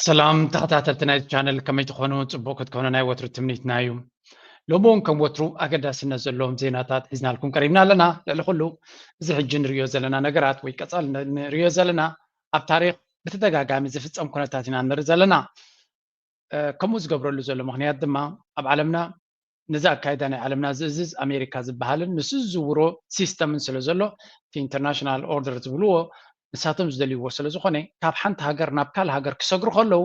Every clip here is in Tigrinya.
ሰላም ተኸታተልቲ ናይዚ ቻነል፣ ከመይ ትኾኑ? ጽቡቕ ክትኮኑ ናይ ወትሩ ትምኒትና እዩ። ሎሚ እውን ከም ወትሩ ኣገዳስነት ዘለዎም ዜናታት ሒዝናልኩም ቀሪብና ኣለና። ልዕሊ ኩሉ፣ እዚ ሕጂ ንርእዮ ዘለና ነገራት ወይ ቀጻሊ ን-፣ ንርእዮ ዘለና ኣብ ታሪኽ ብተደጋጋሚ ዝፍጸም ኩነታት ኢና ንርኢ ዘለና። እ፣ ከምኡ ዝገብረሉ ዘሎ ምኽንያት ድማ ኣብ ዓለምና ነዚ ኣካይዳ ናይ ዓለምና ዝእዝዝ ኣሜሪካ ዝበሃልን ንሱ ዝዝውሮ ሲስተምን ስለ ዘሎ፣ እቲ ኢንተርናሽናል ኦርደር ዝብልዎ ንሳቶም ዝደልይዎ ስለ ዝኾነ፣ ካብ ሓንቲ ሃገር ናብ ካልእ ሃገር ክሰግሩ ከለዉ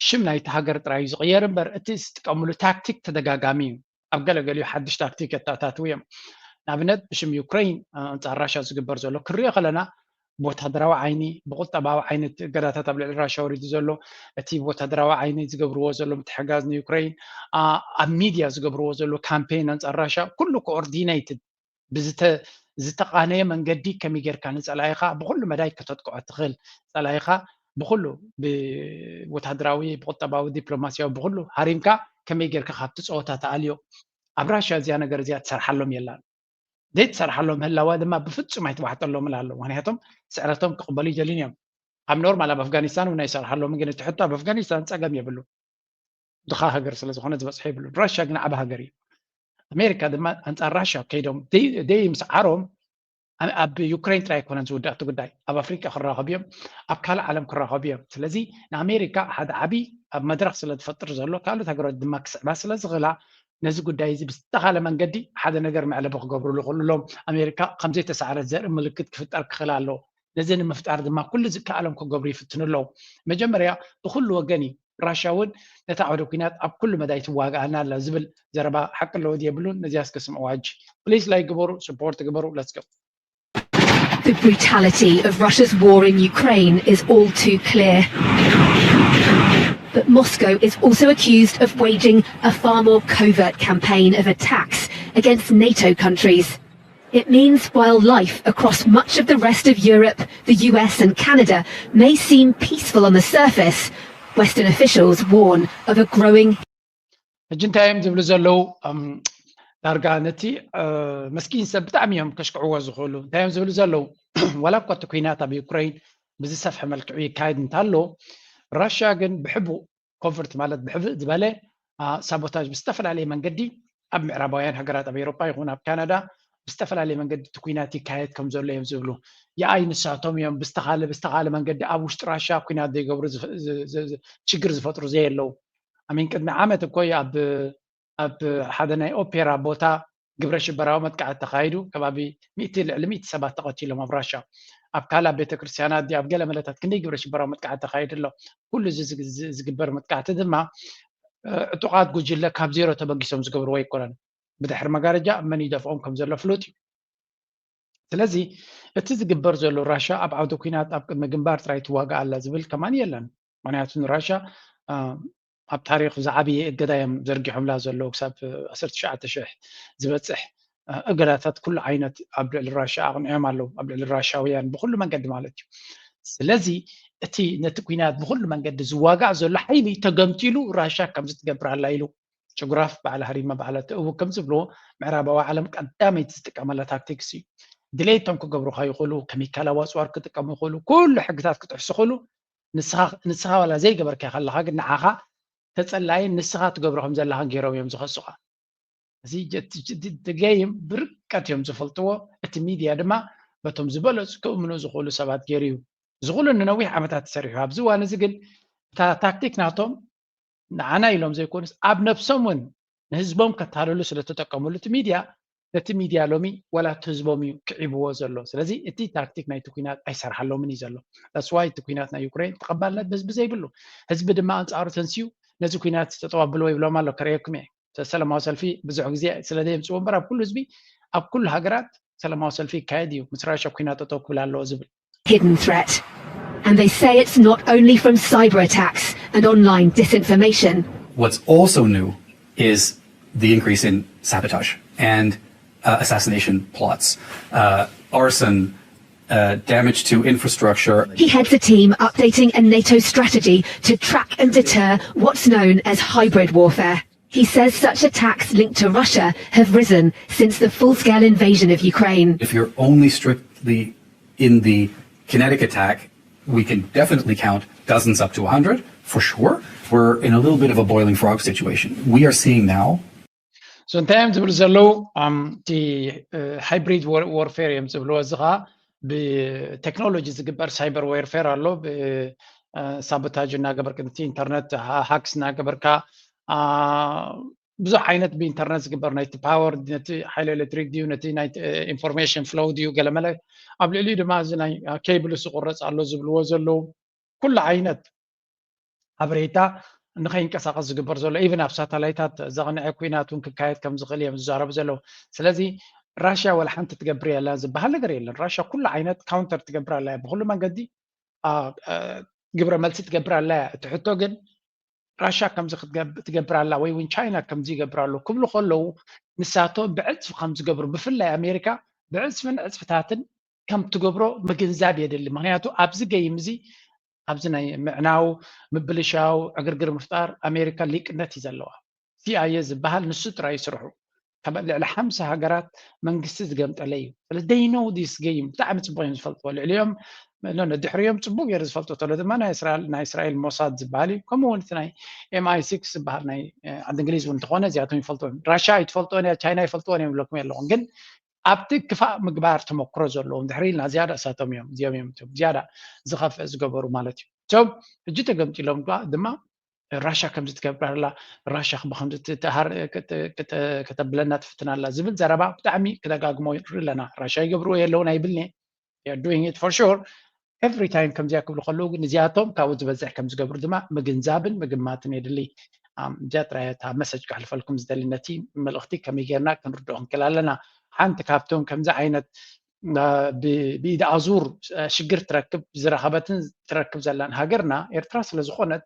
ሽም ናይቲ ሃገር ጥራይ እዩ ዝቕየር እምበር፣ እቲ ዝጥቀምሉ ታክቲክ ተደጋጋሚ እዩ። ኣብ ገለገሊኡ ሓድሽ ታክቲክ የተኣታትዉ እዮም። ንኣብነት፣ ብሽም ዩክረይን ኣንጻር ራሻ ዝግበር ዘሎ ክሪኦ ከለና፣ ብወታደራዊ ዓይኒ፣ ብቁጠባዊ ዓይነት እገዳታት ኣብ ልዕሊ ራሻ ወሪዱ ዘሎ፣ እቲ ብወታደራዊ ዓይኒ ዝገብርዎ ዘሎ ምትሕጋዝ ንዩክረይን፣ ኣ-፣ ኣብ ሚድያ ዝገብርዎ ዘሎ ካምፔን ኣንጻር ራሻ፣ ኩሉ ኮኦርዲኔትድ፣ ብዝተ-፣ ዝተቓነየ መንገዲ ከመይ ጌርካ ንጸላኢኻ ብኹሉ መዳይ ከተጥቅዖ ትኽእል፣ ጸላኢኻ ብኹሉ፣ ብወታደራዊ፣ ብቁጠባዊ፣ ዲፕሎማስያዊ፣ ብኹሉ ሃሪምካ ከመይ ጌርካ ካብቲ ጸወታ ትኣልዮ። ኣብ ራሻ እዚኣ ነገር እዚኣ ትሰርሓሎም የላን። ዘይትሰርሓሎም ምህላዋ ድማ ብፍጹም ኣይትዋሕጠሎምን ኣሎ። ምኽንያቱም ስዕረቶም ክቕበሉ ይደልዩን እዮም። ኣብ ኖርማል ኣብ ኣፍጋኒስታን እውን ኣይሰርሓሎምን፣ ግን እቲ ሕቶ ኣብ ኣፍጋኒስታን ጸገም የብሉ። ድኻ ሃገር ስለ ዝኾነ ዝበጽሖ የብሉን። ራሻ ግን ዓቢ ሃገር እዩ። ኣሜሪካ ድማ ኣንጻር ራሻ ከይዶም ደይ-፣ ደይ ምስ ዓሮም፣ ኣ-፣ ኣብ ዩክሬን ጥራይ ኣይኮነን ዝውዳእ እቲ ጉዳይ። ኣብ ኣፍሪቃ ክራኸቡ እዮም፣ ኣብ ካልእ ዓለም ክራኸቡ እዮም። ስለዚ ንኣሜሪካ ሓደ ዓቢ ኣብ መድረኽ ስለ ዝፈጥር ዘሎ፣ ካልኦት ሃገራት ድማ ክስዕባ ስለ ዝኽእላ፣ ነዚ ጉዳይ እዚ ብዝተኻለ መንገዲ ሓደ ነገር መዕለቢ ክገብሩሉ ይኽእሉ ኣለዎም። ኣሜሪካ ከም ዘይተሳዕረት ዘርኢ ምልክት ክፍጠር ክኽእል ኣለዎ። ነዚ ንምፍጣር ድማ ኩሉ ዝከኣሎም ክገብሩ ይፍትኑ ኣለዉ። መጀመርያ ብኹሉ ወገን እዩ። ራሻ እውን ነታ ዓውደ ኲናት ኣብ ኩሉ መዳይ ትዋግኣና ኣላ ዝብል ዘረባ ሓቂ ኣለዎ ድዩ የብሉን? ነዚኣ እስከ ስምዕዋ ሕጂ። ፕሊዝ ላይክ ግበሩ፣ ስፖርት ግበሩ። Let's go። The brutality of Russia's war in Ukraine is all too clear. But Moscow is also accused of waging a far more covert campaign of attacks against NATO countries. It means while life across much of the rest of Europe, the U S, and Canada may seem peaceful on the surface, Western officials warn of a growing ሕጂ እንታይ እዮም ዝብሉ ዘለዉ? እም፣ ዳርጋ ነቲ፣ እ፣ መስኪን ሰብ ብጣዕሚ እዮም ከሽክዕዎ ዝኽእሉ። እንታይ እዮም ዝብሉ ዘለዉ? ዋላ እኳ እቲ ኲናት ኣብ ዩክረይን ብዝሰፍሐ መልክዑ ይካየድ እንተሎ፣ ራሽያ ግን ብሕቡእ፣ ኮቨርት ማለት ብሕብእ ዝበለ፣ ኣ፣ ሳቦታጅ ብዝተፈላለየ መንገዲ ኣብ ምዕራባውያን ሃገራት፣ ኣብ ኤውሮጳ ይኹን ኣብ ካናዳ ብዝተፈላለየ መንገዲ እቲ ኲናት ይካየድ ከም ዘሎ እዮም ዝብሉ። የኣይ ንሳቶም እዮም ብዝተኻለ፣ ብዝተኻለ መንገዲ ኣብ ውሽጢ ራሽያ ኲናት ዘይገብሩ ዝፍ-፣ ዝ-፣ ዝ-፣ ዝ-፣ ሽግር ዝፈጥሩ ዘየለዉ። ኣሚን ቅድሚ ዓመት እኮ እዩ ኣብ፣ ኣብ ሓደ ናይ ኦፔራ ቦታ ግብረ ሽበራዊ መጥቃዕቲ ተኻይዱ፣ ከባቢ ሚእቲ፣ ልዕሊ ሚእቲ ሰባት ተቐቲሎም ኣብ ራሻ። ኣብ ካልእ ቤተክርስትያናት ድዩ ኣብ ገለ መለታት ክንደይ ግብረ ሽበራዊ መጥቃዕቲ ተኻይዱ ኣሎ። ኩሉ እዚ ዝግ-፣ ዝ-፣ ዝግበር መጥቃዕቲ ድማ፣ እ፣ ዕጡቓት ጉጅለ ካብ ዜሮ ተበጊሶም ዝገብርዎ ኣይኮነን። ብድሕሪ መጋረጃ መን ይደፍኦም ከም ዘሎ ፍሉጥ እዩ። ስለዚ እቲ ዝግበር ዘሎ ራሻ ኣብ ዓውደ ኲናት ኣብ ቅድሚ ግንባር ጥራይ ትዋጋእ ኣላ ዝብል ከማን የለን። ምኽንያቱ ንራሻ፣ እ፣ ኣብ ታሪኽ ዝዓበየ እገዳ እዮም ዘርጊሖምላ ዘለዉ። ክሳብ ዓሰርተ ትሽዓተ ሽሕ ዝበጽሕ፣ እ፣ እገዳታት ኩሉ ዓይነት ኣብ ልዕሊ ራሻ ኣቕኒዖም ኣለዉ። ኣብ ልዕሊ ራሻውያን ብኹሉ መንገዲ ማለት እዩ። ስለዚ እቲ ነቲ ኲናት ብኹሉ መንገዲ ዝዋጋእ ዘሎ ሓይሊ ተገምጢሉ ራሻ ከምዚ ትገብር ኣላ ኢሉ ጭጉራፍ ባዕላ ሃሪማ ባዕላ ትእውክ ከም ዝብልዎ፣ ምዕራባዊ ዓለም ቀዳመይቲ ዝጥቀመላ ታክቲክስ እዩ። ድሌቶም ክገብሩኻ ይኽእሉ፣ ከሚካላዊ ኣጽዋር ክጥቀሙ ይኽእሉ፣ ኩሉ ሕግታት ክጥሕሱ ይኽእሉ። ንስኻ፣ ንስኻ ዋላ ዘይገበርካዮ ከለኻ ግን ንዓኻ ተጸላይን ንስኻ ትገብሮ ከም ዘለኻን ገይሮም እዮም ዝኸሱኻ። እዚ ጀ-፣ እቲ፣ እቲ፣ እቲ ገይም ብርቀት እዮም ዝፈልጥዎ። እቲ ሚድያ ድማ በቶም ዝበለጹ ክእምኑ ዝኽእሉ ሰባት ገይሩ እዩ። እዚ ኩሉ ንነዊሕ ዓመታት ተሰሪሑ። ኣብዚ እዋን እዚ ግን እታ ታክቲክ ናቶም ንዓና ኢሎም ዘይኮኑስ ኣብ ነብሶም እውን ንህዝቦም ከታልሉ ስለ ተጠቀምሉ እቲ ሚድያ፣ ነቲ ሚድያ ሎሚ ዋላ እቲ ህዝቦም እዩ ክዒብዎ ዘሎ። ስለዚ እቲ ታክቲክ ናይቲ ኲናት ኣይሰርሓሎምን እዩ ዘሎ። That's why እቲ ኲናት ናይ ዩክሬን ተቐባልነት ብህዝቢ ዘይብሉ፣ ህዝቢ ድማ ኣንጻሩ ተንስዩ ነዚ ኲናት ተጠዋብልዎ ይብሎም ኣሎ። ከርእየኩም እየ። ሰ-፣ ሰላማዊ ሰልፊ ብዙሕ ግዜ ስለ ዘየምጽኡ እምበር ኣብ ኩሉ ህዝቢ፣ ኣብ ኩሉ ሃገራት ሰላማዊ ሰልፊ ይካየድ እዩ። ምስ ራሻ ኲናት ጠጠው ክብል ኣለዎ ዝብል። Hidden threat. And they say it's not only from cyber attacks and online disinformation. What's also new is the increase in sabotage and, uh, assassination plots, uh, arson, uh, damage to infrastructure. He heads a team updating a NATO strategy to track and deter what's known as hybrid warfare. He says such attacks linked to Russia have risen since the full-scale invasion of Ukraine. If you're only strictly in the kinetic attack, we can definitely count dozens up to a hundred, for sure. We're in a little bit of a boiling frog situation. We are seeing now. So እንታይ እዮም ዝብሉ ዘለዉ? እቲ hybrid warfare እዮም ዝብልዎ። እዚ ከዓ ብቴክኖሎጂ ዝግበር cyber warfare ኣሎ። ብሳቦታጅ እናገበርካ፣ ነቲ ኢንተርነት ሃክስ እናገበርካ፣ ብዙሕ ዓይነት ብኢንተርነት ዝግበር፣ ናይቲ ፓወር፣ ነቲ ሓይሊ ኤሌክትሪክ ድዩ፣ ነቲ ናይ ኢንፎርሜሽን ፍሎው ድዩ፣ ገለመለ። ኣብ ልዕሊኡ ድማ እዚ ናይ ኬብል ዝቁረፅ ኣሎ ዝብልዎ ዘለዉ። ኩሉ ዓይነት ሓበሬታ ንኸይንቀሳቐስ ዝግበር ዘሎ፣ ኢቨን ኣብ ሳተላይታት ዘቕንዐ ኩናት እውን ክካየድ ከም ዝኽእል እዮም ዝዛረቡ ዘለዉ። ስለዚ ራሽያ ወላ ሓንቲ ትገብር የላ ዝበሃል ነገር የለን። ራሽያ ኩሉ ዓይነት ካውንተር ትገብር ኣላ እያ፣ ብኩሉ መንገዲ ግብረ መልሲ ትገብር ኣላ እያ። እቲ ሕቶ ግን ራሽያ ከምዚ ትገብር ኣላ ወይ እውን ቻይና ከምዚ ይገብር ኣሎ ክብሉ ከለዉ፣ ንሳቶም ብዕፅፊ ከም ዝገብሩ፣ ብፍላይ ኣሜሪካ ብዕፅፍን ዕፅፍታትን ከም ትገብሮ ምግንዛብ የድሊ። ምክንያቱ ኣብዚ ገይም እዚ፣ ኣብዚ ናይ ምዕናው፣ ምብልሻው፣ ዕግርግር ምፍጣር ኣሜሪካ ሊቅነት እዩ ዘለዋ። ሲኣይኤ ዝበሃል ንሱ ጥራይ ይስርሑ። ካብ ልዕሊ ሓምሳ ሃገራት መንግስቲ ዝገምጠለ እዩ። ስለዚ they know this game፣ ብጣዕሚ ፅቡቅ እዮም ዝፈልጥዎ። ልዕሊኦም ድሕሪኦም ፅቡቅ ገይሩ ዝፈልጦ ተሎ ድማ ናይ እስራኤል ሞሳድ ዝበሃል እዩ። ከምኡ እውን እቲ ናይ ኤምኣይ ሲክስ ዝበሃል ናይ ዓዲ እንግሊዝ እውን እንተኾነ እዚኣቶም ይፈልጥዎ እዮም። ራሻ ኣይትፈልጥዎን እያ፣ ቻይና ይፈልጥዎን እዮም ዝብለኩም የለኹም። ግን ኣብቲ ክፋእ ምግባር ተመክሮ ዘለዎም ድሕሪ ኢልና ዝያዳ እሳቶም እዮም፣ እዚኦም እዮም እቶም ዝያዳ ዝኸፍእ ዝገበሩ ማለት እዩ። እቶም ሕጂ ተገምጢሎም ድማ ራሻ ከምዚ ትገብር ኣላ፣ ራሻ ብከምዚ ከተብለና ትፍትን ኣላ ዝብል ዘረባ ብጣዕሚ ክደጋግሞ ንርኢ ኣለና። ራሻ ይገብርዎ የለውን ኣይብልኒ፣ doing it for sure። Every time ከምዚኣ ክብሉ ከለዉ ግን እዚኣቶም ካብኡ ዝበዝሕ ከም ዝገብሩ ድማ ምግንዛብን ምግማትን የድሊ። እዚኣ ጥራይ እታ መሰጅ ከሕልፈልኩም ዝደሊ። ነቲ መልእኽቲ ከመይ ጌርና ክንርድኦ ክንክእል ኣለና? ሓንቲ ካብቶም ከምዚ ዓይነት ብኢድ ኣዙር ሽግር ትረክብ ዝረኸበትን ትረክብ ዘላን ሃገርና ኤርትራ ስለ ዝኾነት፣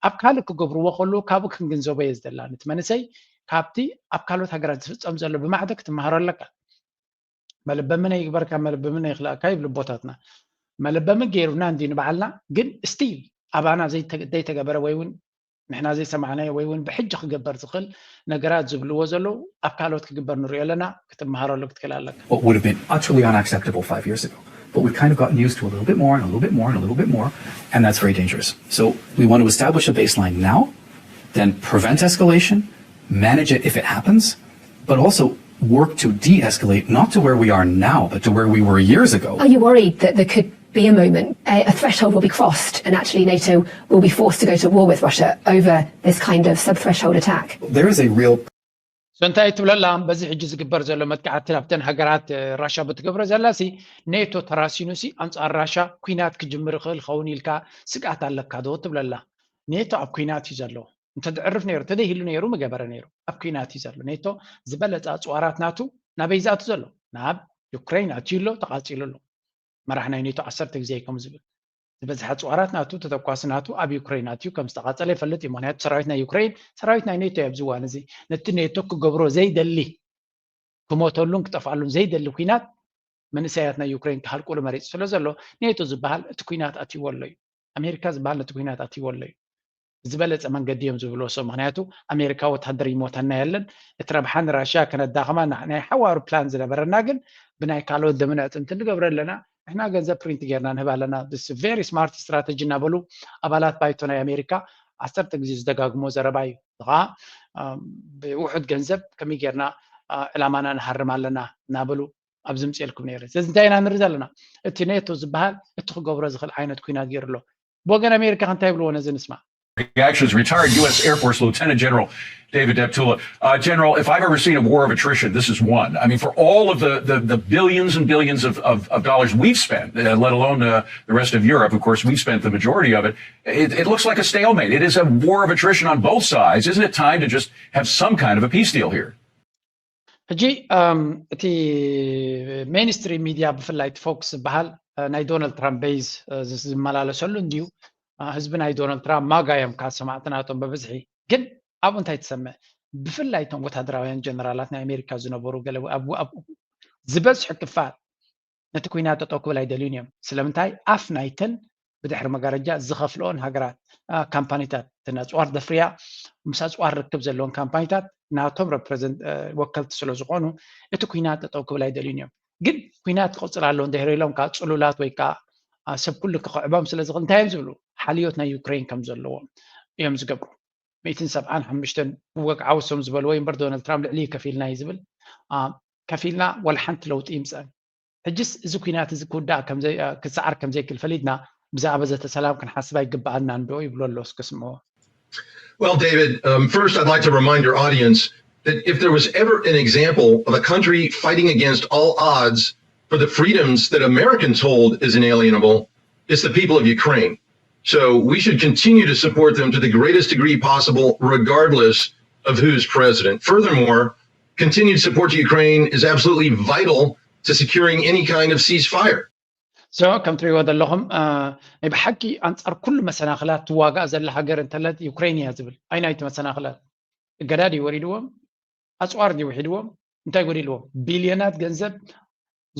ኣብ ካልእ ክገብርዎ ከለዉ ካብኡ ክንግንዘቦ እየ ዝደላ። ነቲ መንእሰይ ካብቲ ኣብ ካልኦት ሃገራት ዝፍጸም ዘሎ ብማዕዶ ክትመሃሮ ኣለካ። መለበምነ ይግበርካ፣ መለበምነ ይኽልኣካ ይብሉ ኣቦታትና። መለበሚ ገይሩና እንድዩ ንባዕልና፣ ግን ስቲል ኣባና ዘይተገበረ ወይ እውን ንሕና ዘይሰማዕናዮ ወይ እውን ብሕጂ ክገበር ዝኽእል ነገራት ዝብልዎ ዘለዉ ኣብ ካልኦት ክግበር ንሪኦ ኣለና። ክትመሃረሉ ክትክእል ኣለካ። What would have been utterly unacceptable five years ago. But we've kind of gotten used to a little bit more and a little bit more and a little bit more, and that's very dangerous. So we want to establish a baseline now, then prevent escalation, manage it if it happens, but also work to de-escalate, not to where we are now, but to where we were years ago. Are you worried that there could be a moment, a, a threshold will be crossed, and actually NATO will be forced to go to war with Russia over this kind of sub-threshold attack? There is a real So እንታይ ትብለላ? በዚ ሕጂ ዝግበር ዘሎ መጥቃዕቲ ናብተን ሃገራት ራሻ ብትገብሮ ዘላ ሲ ኔቶ ተራሲኑ ሲ ኣንጻር ራሻ ኩናት ክጅምር ይኽእል ኸውን ኢልካ ስግኣት ኣለካ ዶ ትብለላ? ኔቶ ኣብ ኩናት እዩ ዘሎ። እንተድዕርፍ ነይሩ፣ እንተደይህሉ ነይሩ ምገበረ ነይሩ። ኣብ ኩናት እዩ ዘሎ። ኔቶ ዝበለጸ ኣጽዋራት ናቱ ናበይ ዝኣቱ ዘሎ? ናብ ዩክሬን ኣትዩ ኣሎ፣ ተቓጺሉ ኣሎ። መራሕ ናይ ኔቶ ዓሰርተ ግዜ ከም ዝብል ዝበዝሐ ኣጽዋራት ናቱ፣ ተተኳሲ ናቱ ኣብ ዩክሬን ኣትዩ ከም ዝተቓጸለ ይፈልጥ እዩ። ምክንያቱ ሰራዊት ናይ ዩክሬን ሰራዊት ናይ ኔቶ እዩ። ኣብዚ እዋን እዚ ነቲ ኔቶ ክገብሮ ዘይደሊ፣ ክሞተሉን ክጠፍኣሉን ዘይደሊ ኩናት መንእሰያት ናይ ዩክሬን ክሃልቁሉ መሪጹ ስለ ዘሎ ኔቶ ዝበሃል እቲ ኩናት ኣትይዎ ኣሎ እዩ። ኣሜሪካ ዝበሃል ነቲ ኩናት ኣትይዎ ኣሎ እዩ። ዝበለጸ መንገዲ እዮም ዝብልዎ ሰብ። ምክንያቱ ኣሜሪካ ወታደር ይሞተና የለን፣ እቲ ረብሓ ንራሽያ ከነዳኽማ ናይ ሓዋሩ ፕላን ዝነበረና ግን ብናይ ካልኦት ደምን ኣዕፅምትን ንገብረ ኣለና። ንሕና ገንዘብ ፕሪንት ጌርና ንህብ ኣለና። This very smart strategy እናበሉ ኣባላት ባይቶ ናይ ኣሜሪካ ዓሰርተ ግዜ ዝደጋግሞ ዘረባ እዩ። ከዓ ብውሑድ ገንዘብ ከመይ ጌርና ዕላማና ንሃርም ኣለና እናበሉ ኣብ ዝምፅኤልኩም ነይረ። ስለዚ እንታይ ኢና ንርኢ ዘለና? እቲ ኔቶ ዝበሃል እቲ ክገብሮ ዝኽእል ዓይነት ኩናት ገይሩ ኣሎ። ብወገን ኣሜሪካ እንታይ ይብልዎ ነዚ ንስማ። Reactions, retired U S Air Force Lieutenant General David Deptula. Uh, General, if I've ever seen a war of attrition, this is one. I mean, for all of the, the, the billions and billions of, of, of dollars we've spent, uh, let alone uh, the rest of Europe, of course, we've spent the majority of it, it, it looks like a stalemate. It is a war of attrition on both sides. Isn't it time to just have some kind of a peace deal here? ሕጂ እቲ ሜንስትሪም ሚድያ ብፍላይ እቲ ፎክስ ዝበሃል ናይ ዶናልድ ትራምፕ ቤዝ ዝመላለሰሉ እንድዩ። ህዝቢ ናይ ዶናልድ ትራምፕ ማጋ እዮም ካብ ሰማዕቲ ናቶም ብብዝሒ። ግን ኣብኡ እንታይ ትሰምዕ? ብፍላይ እቶም ወታደራውያን ጀነራላት ናይ ኣሜሪካ ዝነበሩ ገለ ዝበዝሑ ክፋል ነቲ ኩናት ጠጠው ክብል ኣይደልዩን እዮም። ስለምንታይ? ኣፍ ናይተን ብድሕሪ መጋረጃ ዝኸፍልኦን ሃገራት ካምፓኒታት፣ እተን ኣፅዋር ደፍርያ ምስ ኣፅዋር ርክብ ዘለዎን ካምፓኒታት ናቶም ወከልቲ ስለ ዝኾኑ እቲ ኩናት ጠጠው ክብል ኣይደልዩን እዮም። ግን ኩናት ክቕፅል ኣለዎ እንድሕር ኢሎም ከዓ ፅሉላት ወይ ከዓ ሰብ ኩሉ ክኽዕቦም ስለ ዝኽእል እንታይ እዮም ዝብሉ? ሓልዮት ናይ ዩክሬን ከም ዘለዎ እዮም ዝገብሩ። ሚእትን ሰብዓን ሓሙሽተን ብወግዓዊ እሶም ዝበልዎ እዩ እምበር፣ ዶናልድ ትራምፕ ልዕሊ ከፊልና እዩ ዝብል። ከፊልና ዋላ ሓንቲ ለውጢ ይምፀን። ሕጅስ እዚ ኩናት እዚ ክውዳእ ክሰዓር ከም ዘይክእል ፈሊጥና ብዛዕባ ዘተ ሰላም ክንሓስብ ኣይግበኣናን ዶ ይብሎ ኣሎ። እስከ ስምዕዎ። Well, David, um, first I'd like to remind your audience that if there was ever an example of a country fighting against all odds for the freedoms that Americans hold as inalienable, it's the people of Ukraine. So we should continue to support them to the greatest degree possible, regardless of who's president. Furthermore, continued support to Ukraine is absolutely vital to securing any kind of ceasefire. So ከም ትሪእዎ ዘለኹም ናይ ብሓቂ ኣንጻር ኩሉ መሰናኽላት ትዋጋእ ዘላ ሃገር እንተለት ዩክሬን እያ ዝብል። ኣይናይቲ መሰናኽላት እገዳ ድዩ ወሪድዎም? ኣጽዋር ድዩ ውሒድዎም? እንታይ ጎዲልዎም? ቢልዮናት ገንዘብ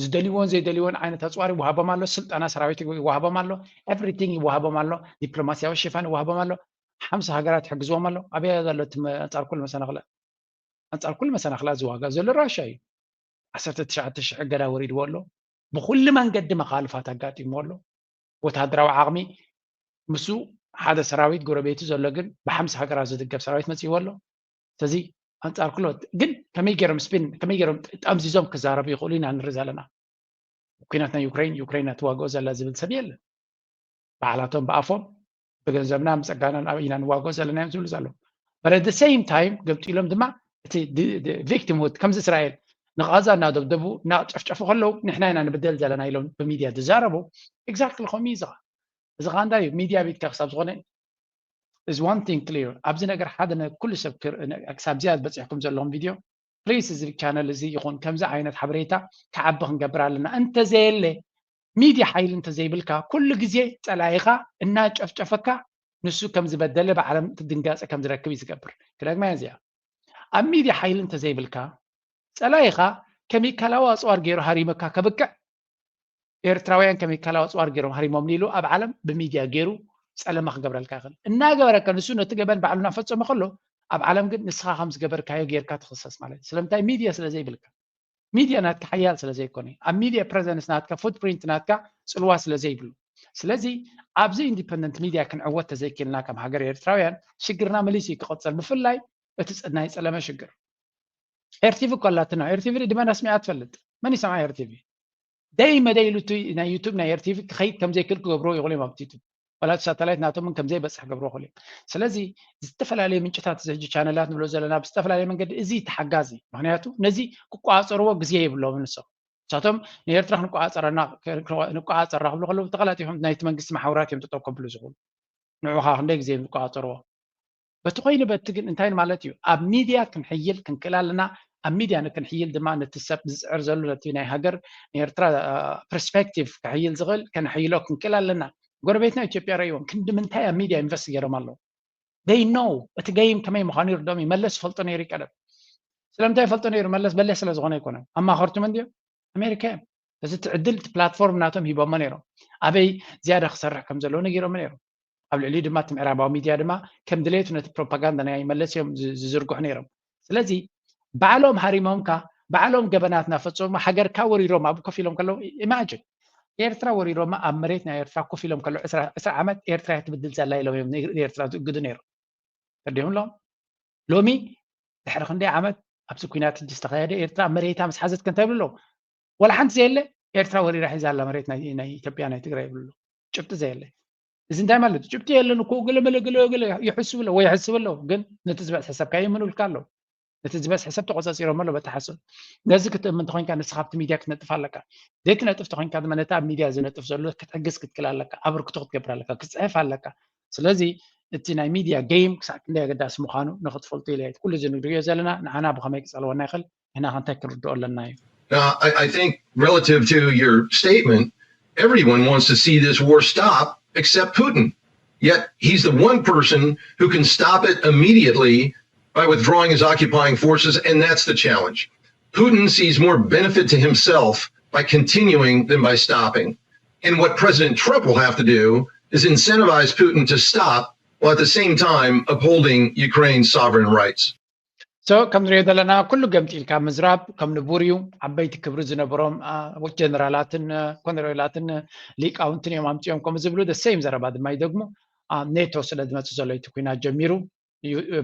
ዝደልይዎን ዘይደልይዎን ዓይነት ኣጽዋር ይወሃቦም ኣሎ። ስልጠና ሰራዊት ይወሃቦም ኣሎ። ኤቭሪቲንግ ይወሃቦም ኣሎ። ዲፕሎማሲያዊ ሽፋን ይወሃቦም ኣሎ። ሓምሳ ሃገራት ይሕግዝዎም ኣሎ። ኣበይ ዘሎ እቲ ኣንጻር ኩሉ መሰናኽላት? ኣንጻር ኩሉ መሰናኽላት ዝዋጋእ ዘሎ ራሻ እዩ። ዓሰርተ ትሽዓተ ሽሕ እገዳ ወሪድዎ ኣሎ። ብኩሉ መንገዲ መኻልፋት ኣጋጢምዎ ኣሎ። ወታደራዊ ዓቕሚ ምስ ሓደ ሰራዊት ጎረቤቱ ዘሎ ግን ብሓምሳ ሃገራት ዝድገፍ ሰራዊት መጺእዎ ኣሎ። ስለዚ ኣንጻር ኩሎ ግን ከመይ ገይሮም ስፒን ከመይ ገይሮም ጠምዚዞም ክዛረቡ ይኽእሉ ኢና ንርኢ ዘለና። ኩናት ናይ ዩክሬን ዩክሬን እያ ትዋግኦ ዘላ ዝብል ሰብ የለን። ባዕላቶም ብኣፎም ብገንዘብና ብጸጋናን ኣብ ኢና ንዋግኦ ዘለና እዮም ዝብሉ ዘለዉ። But at the same time ገምጢሎም ድማ እቲ victimhood ከምዚ እስራኤል ንቓዛ እናደብደቡ እናጨፍጨፉ ከለዉ ንሕና ኢና ንብደል ዘለና ኢሎም ብሚድያ ዝዛረቡ። Exactly ከምኡ እዩ። እዚ ኸዓ እንታይ እዩ? ሚድያ ቤትካ ክሳብ ዝኾነ is one thing clear። ኣብዚ ነገር ሓደ ኩሉ ሰብ ክሳብ ዝያድ በፂሕኩም ዘለኹም ቪድዮ ፕሊስ እዚ ቻነል እዚ ይኹን ከምዚ ዓይነት ሓበሬታ ክዓቢ ክንገብር ኣለና። እንተዘየለ ሚድያ ሓይሊ እንተዘይብልካ ኩሉ ግዜ ፀላኢኻ እናጨፍጨፈካ ንሱ ከም ዝበደለ ብዓለም ድንጋፀ ከም ዝረክብ እዩ ዝገብር። ክደግማ እዚኣ ኣብ ሚድያ ሓይሊ እንተዘይብልካ ፀላኢኻ ኬሚካላዊ ኣፅዋር ገይሩ ሃሪመካ ከብቅዕ ኤርትራውያን ኬሚካላዊ ኣፅዋር ገይሮም ሃሪሞምኒ ኢሉ ኣብ ዓለም ብሚድያ ገይሩ ፀለመ ክገብረልካ ይኽእል። እናገበረካ ንሱ ነቲ ገበን ባዕሉ እናፈፀመ ከሎ ኣብ ዓለም ግን ንስኻ ከም ዝገበርካዮ ጌርካ ትኽሰስ ማለት እዩ። ስለምንታይ? ሚድያ ስለ ዘይብልካ። ሚድያ ናትካ ሓያል ስለ ዘይኮነ፣ ኣብ ሚድያ ፕረዘንስ ናትካ፣ ፉትፕሪንት ናትካ ፅልዋ ስለ ዘይብሉ። ስለዚ ኣብዚ ኢንዲፐንደንት ሚድያ ክንዕወት ተዘይክልና ከም ሃገር ኤርትራውያን ሽግርና መሊሱ እዩ ክቕፅል። ብፍላይ እቲ ናይ ፀለመ ሽግር። ኤርቲቪ እኮ ኣላትና። ኤርቲቪ ድመን ኣስሚዓ ትፈልጥ? መን ይሰምዓ ኤርቲቪ? ደይ መደይ ኢሉ ናይ ዩቱብ ናይ ኤርቲቪ ክኸይድ ከምዘይክእል ክገብርዎ ይኽእሉ እዮም ኣብቲ ዩቱብ። ዋላ እቲ ሳተላይት ናቶም እውን ከምዘይበፅሕ ክገብርዎ ይኽእሉ እዮም። ስለዚ ዝተፈላለዩ ምንጭታት እዚ ሕጂ ቻነላት ንብሎ ዘለና ብዝተፈላለየ መንገዲ እዚ ተሓጋዚ። ምክንያቱ ነዚ ክቆፃፀርዎ ግዜ የብሎም ንሶም። ንሳቶም ንኤርትራ ክንቆፃፀረና ንቆፃፀራ ክብሉ ከለዉ ተቐላጢፎም ናይቲ መንግስቲ መሓውራት እዮም ጠጠው ከብሉ ዝኽእሉ። ንዑኻ ክንደይ ግዜ እዮም ዝቆፃፀርዎ? በቲ ኮይኑ በቲ ግን እንታይ ማለት እዩ? ኣብ ሚድያ ክንሕይል ክንክእል ኣለና። ኣብ ሚድያ ንክንሕይል ድማ ነቲ ሰብ ዝፅዕር ዘሎ ነቲ ናይ ሃገር ንኤርትራ ፐርስፔክቲቭ ክሕይል ዝኽእል ከነሕይሎ ክንክእል ኣለና። ጎረቤትና ኢትዮጵያ ረእይዎም ክንዲ ምንታይ ኣብ ሚድያ ኢንቨስት ገይሮም ኣለዉ። They know እቲ ገይም ከመይ ምዃኑ ይርድኦም እዩ። መለስ ይፈልጦ ነይሩ እዩ ቀደም። ስለምንታይ ይፈልጦ ነይሩ? መለስ በሊሕ ስለ ዝኾነ ኣይኮነን። ኣማኸርቱ መን ድዮም? ኣሜሪካ እዮም። እዚ እቲ ዕድል እቲ ፕላትፎርም ናቶም ሂቦሞ ነይሮም። ኣበይ ዝያዳ ክሰርሕ ከም ዘለዎ ነጊሮም ነይሮም። ኣብ ልዕሊኡ ድማ እቲ ምዕራባዊ ሚድያ ድማ ከም ድሌቱ ነቲ ፕሮፓጋንዳ ናይ መለስ እዮም ዝዝርግሑ ነይሮም። ስለዚ ባዕሎም ሃሪሞምካ ባዕሎም ገበናት እናፈፀሙ ሃገርካ ወሪሮም ኣብኡ ኮፍ ኢሎም ከለዉ ኢማጅን ኤርትራ ወሪሮማ ኣብ መሬት ናይ ኤርትራ ኮፍ ኢሎም ከለዉ ዕስራ ዓመት ኤርትራ እያ ትብድል ዘላ ኢሎም እዮም ንኤርትራ ዝእግዱ ነይሮም። ተርዲኦም ኣለዎም። ሎሚ ድሕሪ ክንደይ ዓመት ኣብዚ ኩናት ሕጂ ዝተኸየደ ኤርትራ መሬታ ምስ ሓዘት ከ እንታይ ይብሉ ኣለዉ? ዋላ ሓንቲ ዘየለ ኤርትራ ወሪራ ሒዛ ኣላ መሬት ናይ ኢትዮጵያ ናይ ትግራይ ይብሉ ኣለዉ። ጭብጢ ዘየለ። እዚ እንታይ ማለት እዩ? ጭብጢ የለን እኮ ገለ መለ ገለ ገለ ይሕስቡ ኣለዉ ወይ ይሕስቡ ኣለዉ ግን ነቲ ዝበፅሐ ሰብ ከ ይእምኑልካ ኣለዉ። ነቲ ዝበፅሐ ሰብ ተቆፃፂሮም ኣለዉ በቲ ሓሶት። ነዚ ክትእምን እንተኮይንካ ንስኻ ኣብቲ ሚድያ ክትነጥፍ ኣለካ። ዘይትነጥፍ ተኮይንካ ድማ ነቲ ኣብ ሚድያ ዝነጥፍ ዘሎ ክትሕግዝ ክትክል ኣለካ። ኣበርክቶ ክትገብር ኣለካ። ክትፅሕፍ ኣለካ። ስለዚ እቲ ናይ ሚድያ ጌም ክሳዕ ክንደይ ኣገዳሲ ምዃኑ ንክትፈልጡ ኢለ ኩሉ እዚ ንሪኦ ዘለና ንዓና ብኸመይ ክፀልወና ይኽእል ንሕና ከ እንታይ ክንርድኦ ኣለና እዩ። Uh, I, I think relative to your statement, everyone wants to see this war stop except Putin. Yet he's the one person who can stop it immediately by withdrawing his occupying forces, and that's the challenge. Putin sees more benefit to himself by continuing than by stopping. And what President Trump will have to do is incentivize Putin to stop while at the same time upholding Ukraine's sovereign rights. So ከም ንሪኦ ዘለና ኩሉ ገምጢልካ ምዝራብ ከም ንቡር እዩ። ዓበይቲ ክብሪ ዝነበሮም ጀነራላትን ኮነሬላትን ሊቃውንትን እዮም ኣምፅኦም ከምኡ ዝብሉ the same ዘረባ ድማ ይደግሙ። ኔቶ ስለ ዝመፅእ ዘሎ እቲ ኩናት ጀሚሩ።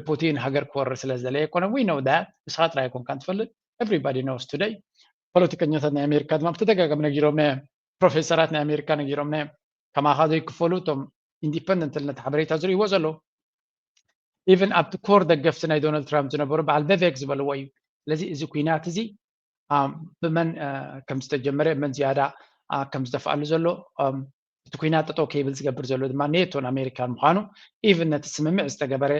ፑቲን ሃገር ክወርር ስለ ዝደለየ ኣይኮነ። We know that። ንስኻ ጥራይ ኣይኮንካን ትፈልጥ። Everybody knows today። ፖለቲከኛታት ናይ ኣሜሪካ ድማ ብተደጋጋሚ ነጊሮም፣ ፕሮፌሰራት ናይ ኣሜሪካ ነጊሮም፣ ከማኻ ዘይክፈሉ እቶም ኢንዲፐንደንት ነቲ ሓበሬታ ዝርእይዎ ዘለዉ። ኢቨን ኣብቲ ኮር ደገፍቲ ናይ ዶናልድ ትራምፕ ዝነበሩ በዓል ቨቬክ ዝበልዎ እዩ። ስለዚ እዚ ኩናት እዚ ብመን ከም ዝተጀመረ፣ መን ዝያዳ ከም ዝደፍኣሉ ዘሎ፣ እቲ ኩናት ጠጠው ከይብል ዝገብር ዘሎ ድማ ኔቶን ኣሜሪካን ምዃኑ፣ ኢቨን ነቲ ስምምዕ ዝተገበረ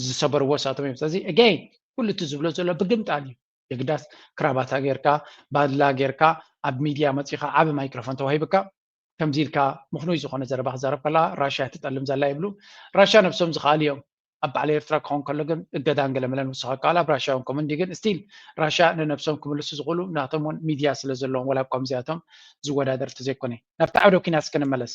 ዝሰበርዎ እሳቶም እዮም። ስለዚ ኣገይን ኩሉ እቲ ዝብሎ ዘሎ ብግምጣል እዩ። የግዳስ ክራባታ ጌርካ፣ ባድላ ጌርካ፣ ኣብ ሚድያ መፂኻ፣ ዓቢ ማይክሮፎን ተዋሂብካ ከምዚ ኢልካ ምኽኑይ ዝኾነ ዘረባ ክዛረብ ከላ ራሽያ ትጠልም ዘላ ይብሉ። ራሽያ ነብሶም ዝኽኣሉ እዮም። ኣብ በዓል ኤርትራ ክኸውን ከሎ ግን እገዳን ገለመለን ውስኻ ከኣል ኣብ ራሽያ እውን ከምኡ እንዲ ግን ስቲል ራሽያ ንነብሶም ክምልሱ ዝኽእሉ ናቶም እውን ሚድያ ስለ ዘለዎም ወላ እኳ ምስዚኣቶም ዝወዳደር ተዘይኮነ። ናብቲ ዓውደ ኲናት እስከ ንመለስ።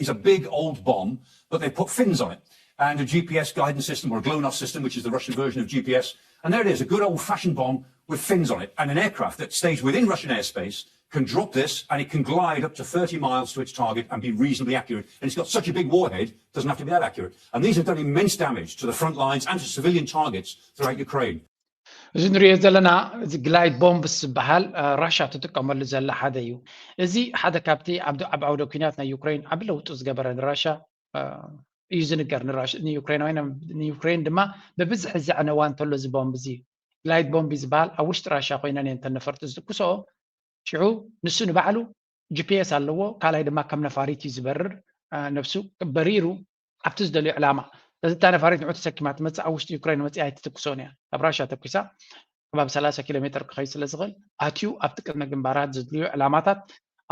It's a big old bomb, but they put fins on it and a G P S guidance system or a GLONASS system, which is the Russian version of G P S. And there it is, a good old fashioned bomb with fins on it and an aircraft that stays within Russian airspace can drop this and it can glide up to thirty miles to its target and be reasonably accurate. And it's got such a big warhead, it doesn't have to be that accurate. And these have done immense damage to the front lines and to civilian targets throughout Ukraine. እዚ ንሪኦ ዘለና እዚ ግላይድ ቦምብስ ዝበሃል ራሻ ትጥቀመሉ ዘላ ሓደ እዩ። እዚ ሓደ ካብቲ ኣብ ዓውደ ኩናት ናይ ዩክሬን ዓቢ ለውጢ ዝገበረ ንራሻ እዩ ዝንገር። ንዩክሬናውያን ንዩክሬን ድማ ብብዝሒ ዘዕነዋ እንተሎ እዚ ቦምብ እዚ ግላይድ ቦምብ ዝበሃል ኣብ ውሽጢ ራሻ ኮይነን እየን ተነፈርቲ ዝትኩሰኦ። ሽዑ ንሱ ንባዕሉ ጂፒኤስ ኣለዎ፣ ካልኣይ ድማ ከም ነፋሪት እዩ ዝበርር። ነብሱ በሪሩ ኣብቲ ዝደልዮ ዕላማ፣ ስለዚ እታ ነፋሪት ንዑ ተሰኪማ ትመፅእ ኣብ ውሽጢ ዩክሬን መፅኣ ኣይትትኩሶን እያ። ካብ ራሻ ተኩሳ ከባቢ ሰላሳ ኪሎ ሜትር ክኸይድ ስለ ዝኽእል ኣትዩ ኣብቲ ቅድመ ግንባራት ዝድልዩ ዕላማታት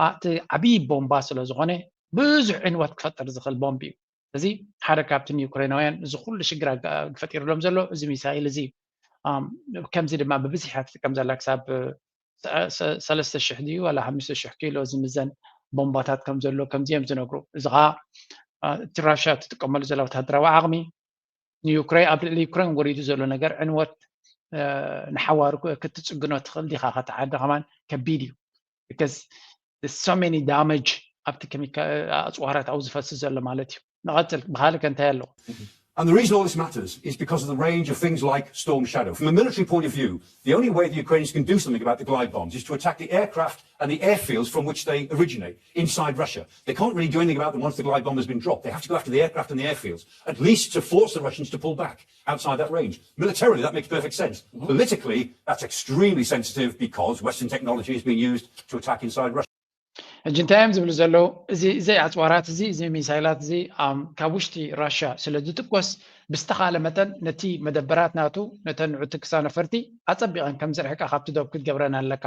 እቲ ዓብዪ ቦምባ ስለ ዝኾነ ብዙሕ ዕንወት ክፈጥር ዝኽእል ቦምብ እዩ። እዚ ሓደ ካብቲ ንዩክሬናውያን እዚ ኩሉ ሽግር ፈጢርሎም ዘሎ እዚ ሚሳይል እዚ። ከምዚ ድማ ብብዝሒ እያ ትጥቀም ዘላ ክሳብ ሰለስተ ሽሕ ድዩ ዋላ ሓሙሽተ ሽሕ ኪሎ ዝምዘን ቦምባታት ከም ዘሎ ከምዚ እዮም ዝነግሩ። እዚ ኸዓ እቲ ራሽያ ትጥቀመሉ ዘላ ወታደራዊ ዓቕሚ ንዩክሬን ኣብ ልዕሊ ዩክሬን ወሪዱ ዘሎ ነገር ዕንወት ንሓዋሩ ክትፅግኖ ትኽእል ዲኻ ከተዓዲ ከማን ከቢድ እዩ። Because so many damage ኣብቲ ኬሚካ ኣፅዋራት ኣብኡ ዝፈስስ ዘሎ ማለት እዩ። ንቐፅል ብኻልእ ከ እንታይ ኣለዎ? And the reason all this matters is because of the range of things like Storm Shadow. From a military point of view, the only way the Ukrainians can do something about the glide bombs is to attack the aircraft and the airfields from which they originate inside Russia. They can't really do anything about them once the glide bomb has been dropped. They have to go after the aircraft and the airfields, at least to force the Russians to pull back outside that range. Militarily, that makes perfect sense. Politically, that's extremely sensitive because Western technology is being used to attack inside Russia. ሕጂ እንታይ እዮም ዝብሉ ዘለዉ? እዚ እዚ ኣፅዋራት እዚ እዚ ሚሳይላት እዚ ካብ ውሽጢ ራሽያ ስለ ዝትኮስ ብዝተኻለ መጠን ነቲ መደበራት ናቱ ነተን ንዑ ትክሳ ነፈርቲ ኣፀቢቐን ከም ዝርሕቃ ካብቲ ዶብ ክትገብረን ኣለካ።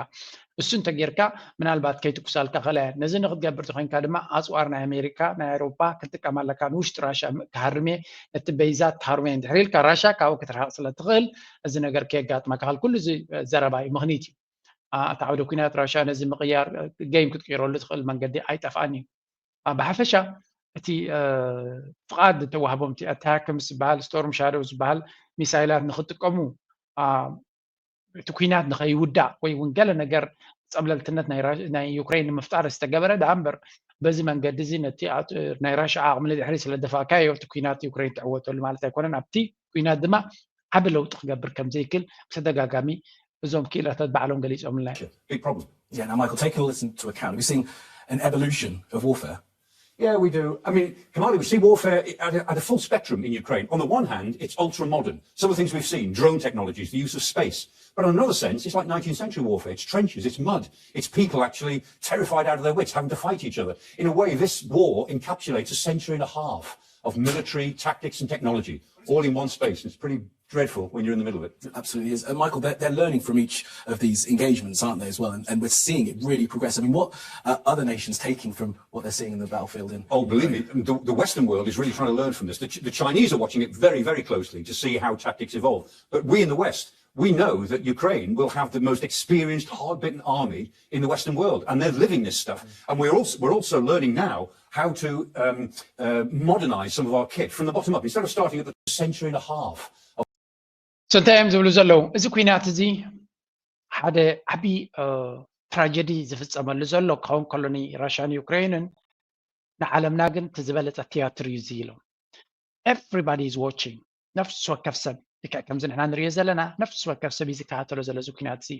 እሱ እንተጌርካ ምናልባት ከይትኩሳልካ ክእላ እየን። ነዚ ንክትገብር ተኮይንካ ድማ ኣፅዋር ናይ ኣሜሪካ ናይ ኣውሮፓ ክትጥቀም ኣለካ። ንውሽጢ ራሽያ ክሃርም እየ፣ ነቲ በይዛት ክሃርም እየ እንድሕር ኢልካ ራሽያ ካብኡ ክትርሕቕ ስለ ትኽእል እዚ ነገር ከየጋጥመካ ክእል። ኩሉ እዚ ዘረባ እዩ፣ ምኽኒት እዩ። እቲ ዓውደ ኲናት ራሽያ ነዚ ምቕያር ገይም ክትቅይረሉ ትኽእል መንገዲ ኣይጠፍኣን እዩ። ብሓፈሻ እቲ ፍቓድ ተዋህቦም እቲ ኣታክ ምስ ዝበሃል ስቶርም ሻዶው ዝበሃል ሚሳይላት ንክጥቀሙ እቲ ኩናት ንኸይውዳእ ወይ እውን ገለ ነገር ፀብለልትነት ናይ ዩክሬን ንምፍጣር ዝተገበረ ደኣ እምበር በዚ መንገዲ እዚ ነቲ ናይ ራሽያ ዓቕሚ ንድሕሪ ስለ ደፋእካዮ እቲ ኩናት ዩክሬን ትዕወተሉ ማለት ኣይኮነን። ኣብቲ ኩናት ድማ ዓቢ ለውጢ ክገብር ከም ዘይክእል ብተደጋጋሚ እዞም ክኢላታት ባዕሎም ገሊጾምልና እዮም። Big problem. Yeah, now Michael, taking all this into account, have we seen an evolution of warfare? Yeah, we do. I mean, Kamali, we see warfare at a, at a full spectrum in Ukraine. On the one hand, it's ultra modern. Some of the things we've seen, drone technologies, the use of space. But in another sense, it's like nineteenth century warfare. It's trenches, it's mud, it's people actually terrified out of their wits having to fight each other. In a way, this war encapsulates a century and a half of military tactics and technology all in one space. It's pretty dreadful when you're in the middle of it. Absolutely is. Uh, Michael, they're, they're learning from each of these engagements, aren't they, as well? And, and we're seeing it really progress. I mean, what uh, other nations taking from what they're seeing in the battlefield? In oh, believe me, the, the Western world is really trying to learn from this. The, the Chinese are watching it very, very closely to see how tactics evolve. But we in the West, we know that Ukraine will have the most experienced, hard-bitten army in the Western world, and they're living this stuff. And we're also, we're also learning now how to um, uh, modernize some of our kit from the bottom up, instead of starting at the century and a half. So እንታይ እዮም ዝብሉ ዘለዉ? እዚ ኩናት እዚ ሓደ ዓቢ ትራጀዲ ዝፍጸመሉ ዘሎ ክኸውን ከሎ ንራሽያን ዩክሬንን ንዓለምና ግን እቲ ዝበለፀ ቲያትር እዩ እዚ ኢሎም። Everybody is watching። ነፍሲ ወከፍ ሰብ ልክዕ ከምዚ ንሕና ንሪኦ ዘለና ነፍሲ ወከፍ ሰብ እዩ ዝከታተሎ ዘሎ እዚ ኩናት እዚ።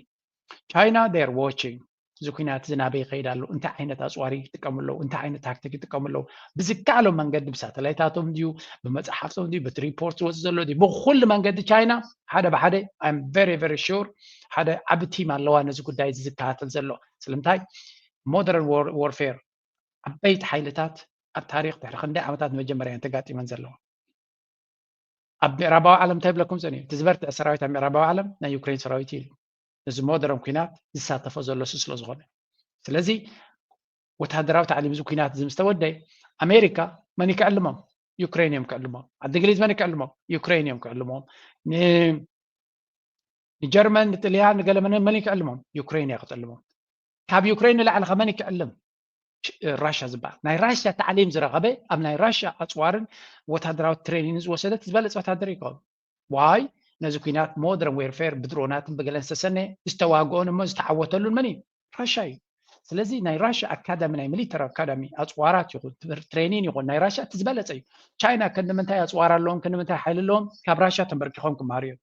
ቻይና they're watching። እዚ ኩናት እዚ ናበይ ይኸይድ ኣሎ፣ እንታይ ዓይነት ኣፅዋር ይጥቀሙ ኣለዉ፣ እንታይ ዓይነት ታክቲክ ይጥቀሙ ኣለዉ፣ ብዝከኣሎም መንገዲ ብሳተላይታቶም ድዩ፣ ብመፅሓፍቶም ድዩ፣ ብቲ ሪፖርት ዝወፅእ ዘሎ ድዩ፣ ብኩሉ መንገዲ ቻይና ሓደ ብሓደ I'm very very sure ሓደ ዓቢ ቲም ኣለዋ ነዚ ጉዳይ እዚ ዝከታተል ዘሎ። ስለምንታይ modern warfare ዓበይቲ ሓይልታት ኣብ ታሪክ ድሕሪ ክንደይ ዓመታት ንመጀመርያ እየን ተጋጢመን ዘለዋ። ኣብ ምዕራባዊ ዓለም እንታይ ይብለኩም ጸኒሑ? እቲ ዝበርትዐ ሰራዊት ኣብ ምዕራባዊ ዓለም ናይ ዩክሬን ሰራዊት እዩ። እዚ ሞደርን ኩናት ዝሳተፎ ዘሎ እሱ ስለ ዝኾነ። ስለዚ ወታደራዊ ታዕሊም እዚ ኩናት እዚ ምስ ተወደ ኣሜሪካ መን ይክዕልሞም? ዩክሬን እዮም ክዕልሞም። ዓዲ እንግሊዝ መን ይክዕልሞም? ዩክሬን እዮም ክዕልሞም። ን- ንጀርመን፣ ንጥልያን፣ ንገለ መን መን ይክዕልሞም? ዩክሬን እያ ክጥልሞም። ካብ ዩክሬን ንላዕሊ ከመን ይክዕልም? ራሻ ዝበሃል ናይ ራሻ ታዕሊም ዝረኸበ ኣብ ናይ ራሻ ኣፅዋርን ወታደራዊ ትሬኒን ዝወሰደ ዝበለፀ ወታደር ይከውን። ዋይ ነዚ ኩናት ሞደርን ዌርፌር ብድሮናትን ብገለን ዝተሰነ ዝተዋግኦን እሞ ዝተዓወተሉን መን እዩ? ራሻ እዩ። ስለዚ ናይ ራሻ ኣካዳሚ ናይ ሚሊተሪ ኣካዳሚ ኣፅዋራት ይኹን ትምህርቲ ትሬኒን ይኹን ናይ ራሻ እቲ ዝበለፀ እዩ። ቻይና ክንዲ ምንታይ ኣፅዋር ኣለዎም ክንዲ ምንታይ ሓይሊ ኣለዎም ካብ ራሻ ተንበርኪኾም ክመሃሩ እዮም።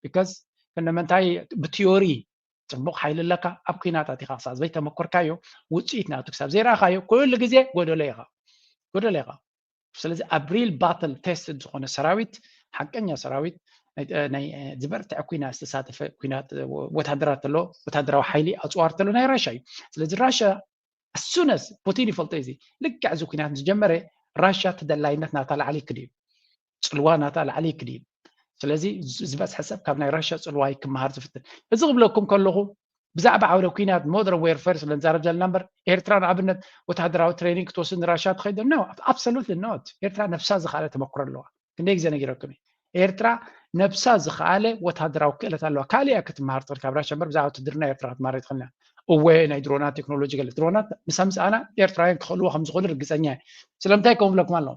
ቢካዝ ክንዲ ምንታይ ብቲዮሪ ፅቡቕ ሓይሊ ኣለካ ኣብ ኩናት ኣቲኻ ክሳብ ዘይተመኮርካዮ ውፅኢት ናቱ ክሳብ ዘይረኣኻዮ ኩሉ ግዜ ጎደሎ ኢኻ ጎደሎ ኢኻ። ስለዚ ኣብ ሪል ባትል ቴስትድ ዝኾነ ሰራዊት ሓቀኛ ሰራዊት ናይ ዝበርትዐ ኩናት ዝተሳተፈ ኩናት ወታደራት ኣሎ ወታደራዊ ሓይሊ ኣፅዋር ተሎ ናይ ራሻ እዩ። ስለዚ ራሻ ኣሱነስ ፑቲን ይፈልጦ እዚ ልክዕ እዚ ኩናት ምስ ጀመረ ራሻ ተደላይነት ናታ ላዕሊ ክድዩ ፅልዋ ናታ ላዕሊ ክድዩ። ስለዚ ዝበዝሐ ሰብ ካብ ናይ ራሻ ፅልዋ ክመሃር ዝፍትን እዚ ክብለኩም ከለኹ ብዛዕባ ዓውደ ኩናት ሞደር ዌርፌር ስለ ንዛረብ ዘለና እምበር ኤርትራ ንኣብነት ወታደራዊ ትሬኒንግ ክትወስድ ንራሻ ትኸይድ ነው? Absolutely not። ኤርትራ ነብሳ ዝኸኣለ ተመክሮ ኣለዋ። ክንደይ ግዜ ነጊረኩም እየ። ኤርትራ ነብሳ ዝኸኣለ ወታደራዊ ክእለት ኣለዋ። ካልእ እያ ክትመሃር ትኽእል ካብ ራሻ እምበር ብዛዕባ ውትድርና ኤርትራ ክትመሃር ኣይትኽእልን እያ። እወ ናይ ድሮናት ቴክኖሎጂ ገለ ድሮናት ምስ ኣምፅኣና ኤርትራውያን ክኽእልዎ ከም ዝኽእሉ ርግፀኛ እየ። ስለምንታይ ከምኡ ብለኩም ኣለኹ?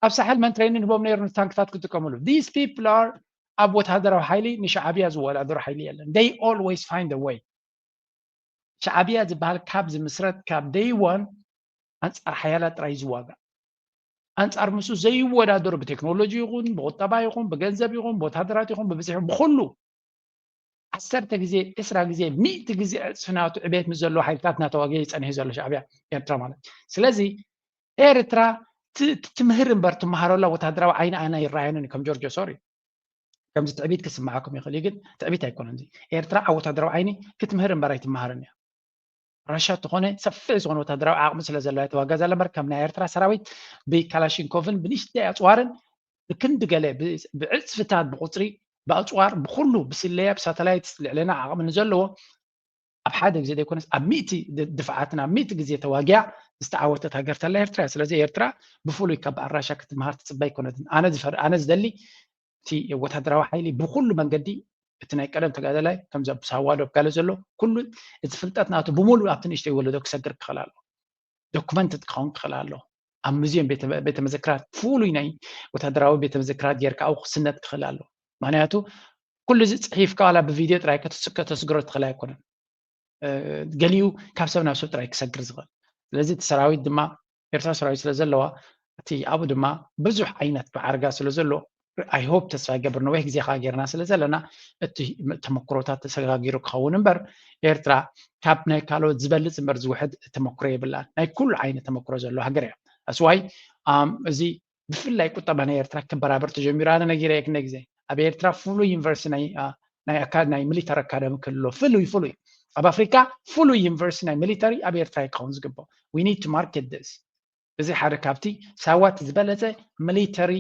ኣብ ሳሕል መን ትሬኒን ህቦም ነይሩ ንታንክታት ክጥቀምሉ? These people are ኣብ ወታደራዊ ሓይሊ ንሻዕብያ ዝወዳደሩ ሓይሊ የለን። They always find a way። ሻዕብያ ዝበሃል ካብ ዝምስረት ካብ day one ኣንፃር ሓያላት ጥራይ ዝዋጋእ ኣንፃር ምስኡ ዘይወዳደሩ ብቴክኖሎጂ ይኹን ብቁጠባ ይኹን ብገንዘብ ይኹን ብወታደራት ይኹን ብብዝሒ ብኩሉ ዓሰርተ ግዜ ዕስራ ግዜ ሚእቲ ግዜ ዕፅፊ ናቱ ዕቤት ምስ ዘለዎ ሓይልታት እናተዋገየ ይፀንሕ ዘሎ ሻዕብያ ኤርትራ ማለት። ስለዚ ኤርትራ ትምህር እምበር ትመሃረላ ወታደራዊ ዓይኒ ኣና ይረኣየንን ከም ጆርጆ ሶሪ ከምዚ ትዕቢት ክስምዓኩም ይኽእል እዩ ግን ትዕቢት ኣይኮነን። ኤርትራ ኣብ ወታደራዊ ዓይኒ ክትምህር እምበር ኣይትመሃርን እያ። ራሻ ተኾነ ሰፊሕ ዝኾነ ወታደራዊ ዓቕሚ ስለ ዘለዋ ተዋጋ ዘላ እምበር ከም ናይ ኤርትራ ሰራዊት ብካላሽንኮቭን ብንሽተይ ኣፅዋርን ብክንዲ ገለ ብዕፅፍታት ብቁፅሪ ብኣፅዋር ብኩሉ ብስለያ ብሳተላይት ልዕለና ዓቕሚ ንዘለዎ ኣብ ሓደ ግዜ ዘይኮነስ ኣብ ሚእቲ ድፍዓትን ኣብ ሚእቲ ግዜ ተዋጊያ ዝተዓወተት ሃገር ተላ ኤርትራ እያ። ስለዚ ኤርትራ ብፍሉይ ካብ በዓል ራሻ ክትመሃር ትፅበ ኣይኮነትን። ኣነ ዝፈር ኣነ ዝደሊ እቲ ወታደራዊ ሓይሊ ብኩሉ መንገዲ እቲ ናይ ቀደም ተጋደላይ ከምዚ ኣብ ሳዋ ዶ ኣብ ጋለ ዘሎ ኩሉ እቲ ፍልጠት ናቱ ብምሉእ ኣብቲ ንእሽተይ ወለዶ ክሰግር ክኽእል ኣሎ። ዶክመንት ክኸውን ክኽእል ኣሎ። ኣብ ሙዚየም ቤተ መዘክራት ፍሉይ ናይ ወታደራዊ ቤተ መዘክራት ጌርካ ኣብኡ ክስነድ ክኽእል ኣሎ። ምክንያቱ ኩሉ እዚ ፅሒፍካ ዋላ ብቪድዮ ጥራይ ከተስግሮ ትኽእል ኣይኮነን። ገሊኡ ካብ ሰብ ናብ ሰብ ጥራይ ክሰግር ዝኽእል። ስለዚ እቲ ሰራዊት ድማ ኤርትራ ሰራዊት ስለ ዘለዋ እቲ ኣብኡ ድማ ብዙሕ ዓይነት ብዓርጋ ስለ ዘሎ I hope ተስፋ ይገብር ነዊሕ ግዜ ከዓ ጌርና ስለ ዘለና እቲ ተመክሮታት ተሰጋጊሩ ክኸውን እምበር ኤርትራ ካብ ናይ ካልኦት ዝበልፅ እምበር ዝውሕድ ተመክሮ የብላን። ናይ ኩሉ ዓይነት ተመክሮ ዘለዎ ሃገር እያ። ኣስዋይ እዚ ብፍላይ ቁጠባ ናይ ኤርትራ ክበራበር ተጀሚሩ ኣነ ነጊረ እየ ክንደ ግዜ ኣብ ኤርትራ ፍሉይ ዩኒቨርሲቲ ናይ ናይ ኣካ ናይ ሚሊተሪ ኣካዳሚ ክህልዎ ፍሉይ ፍሉይ ኣብ ኣፍሪካ ፍሉይ ዩኒቨርሲቲ ናይ ሚሊተሪ ኣብ ኤርትራ ክኸውን ዝግባእ we need to market this እዚ ሓደ ካብቲ ሳዋ እቲ ዝበለፀ ሚሊተሪ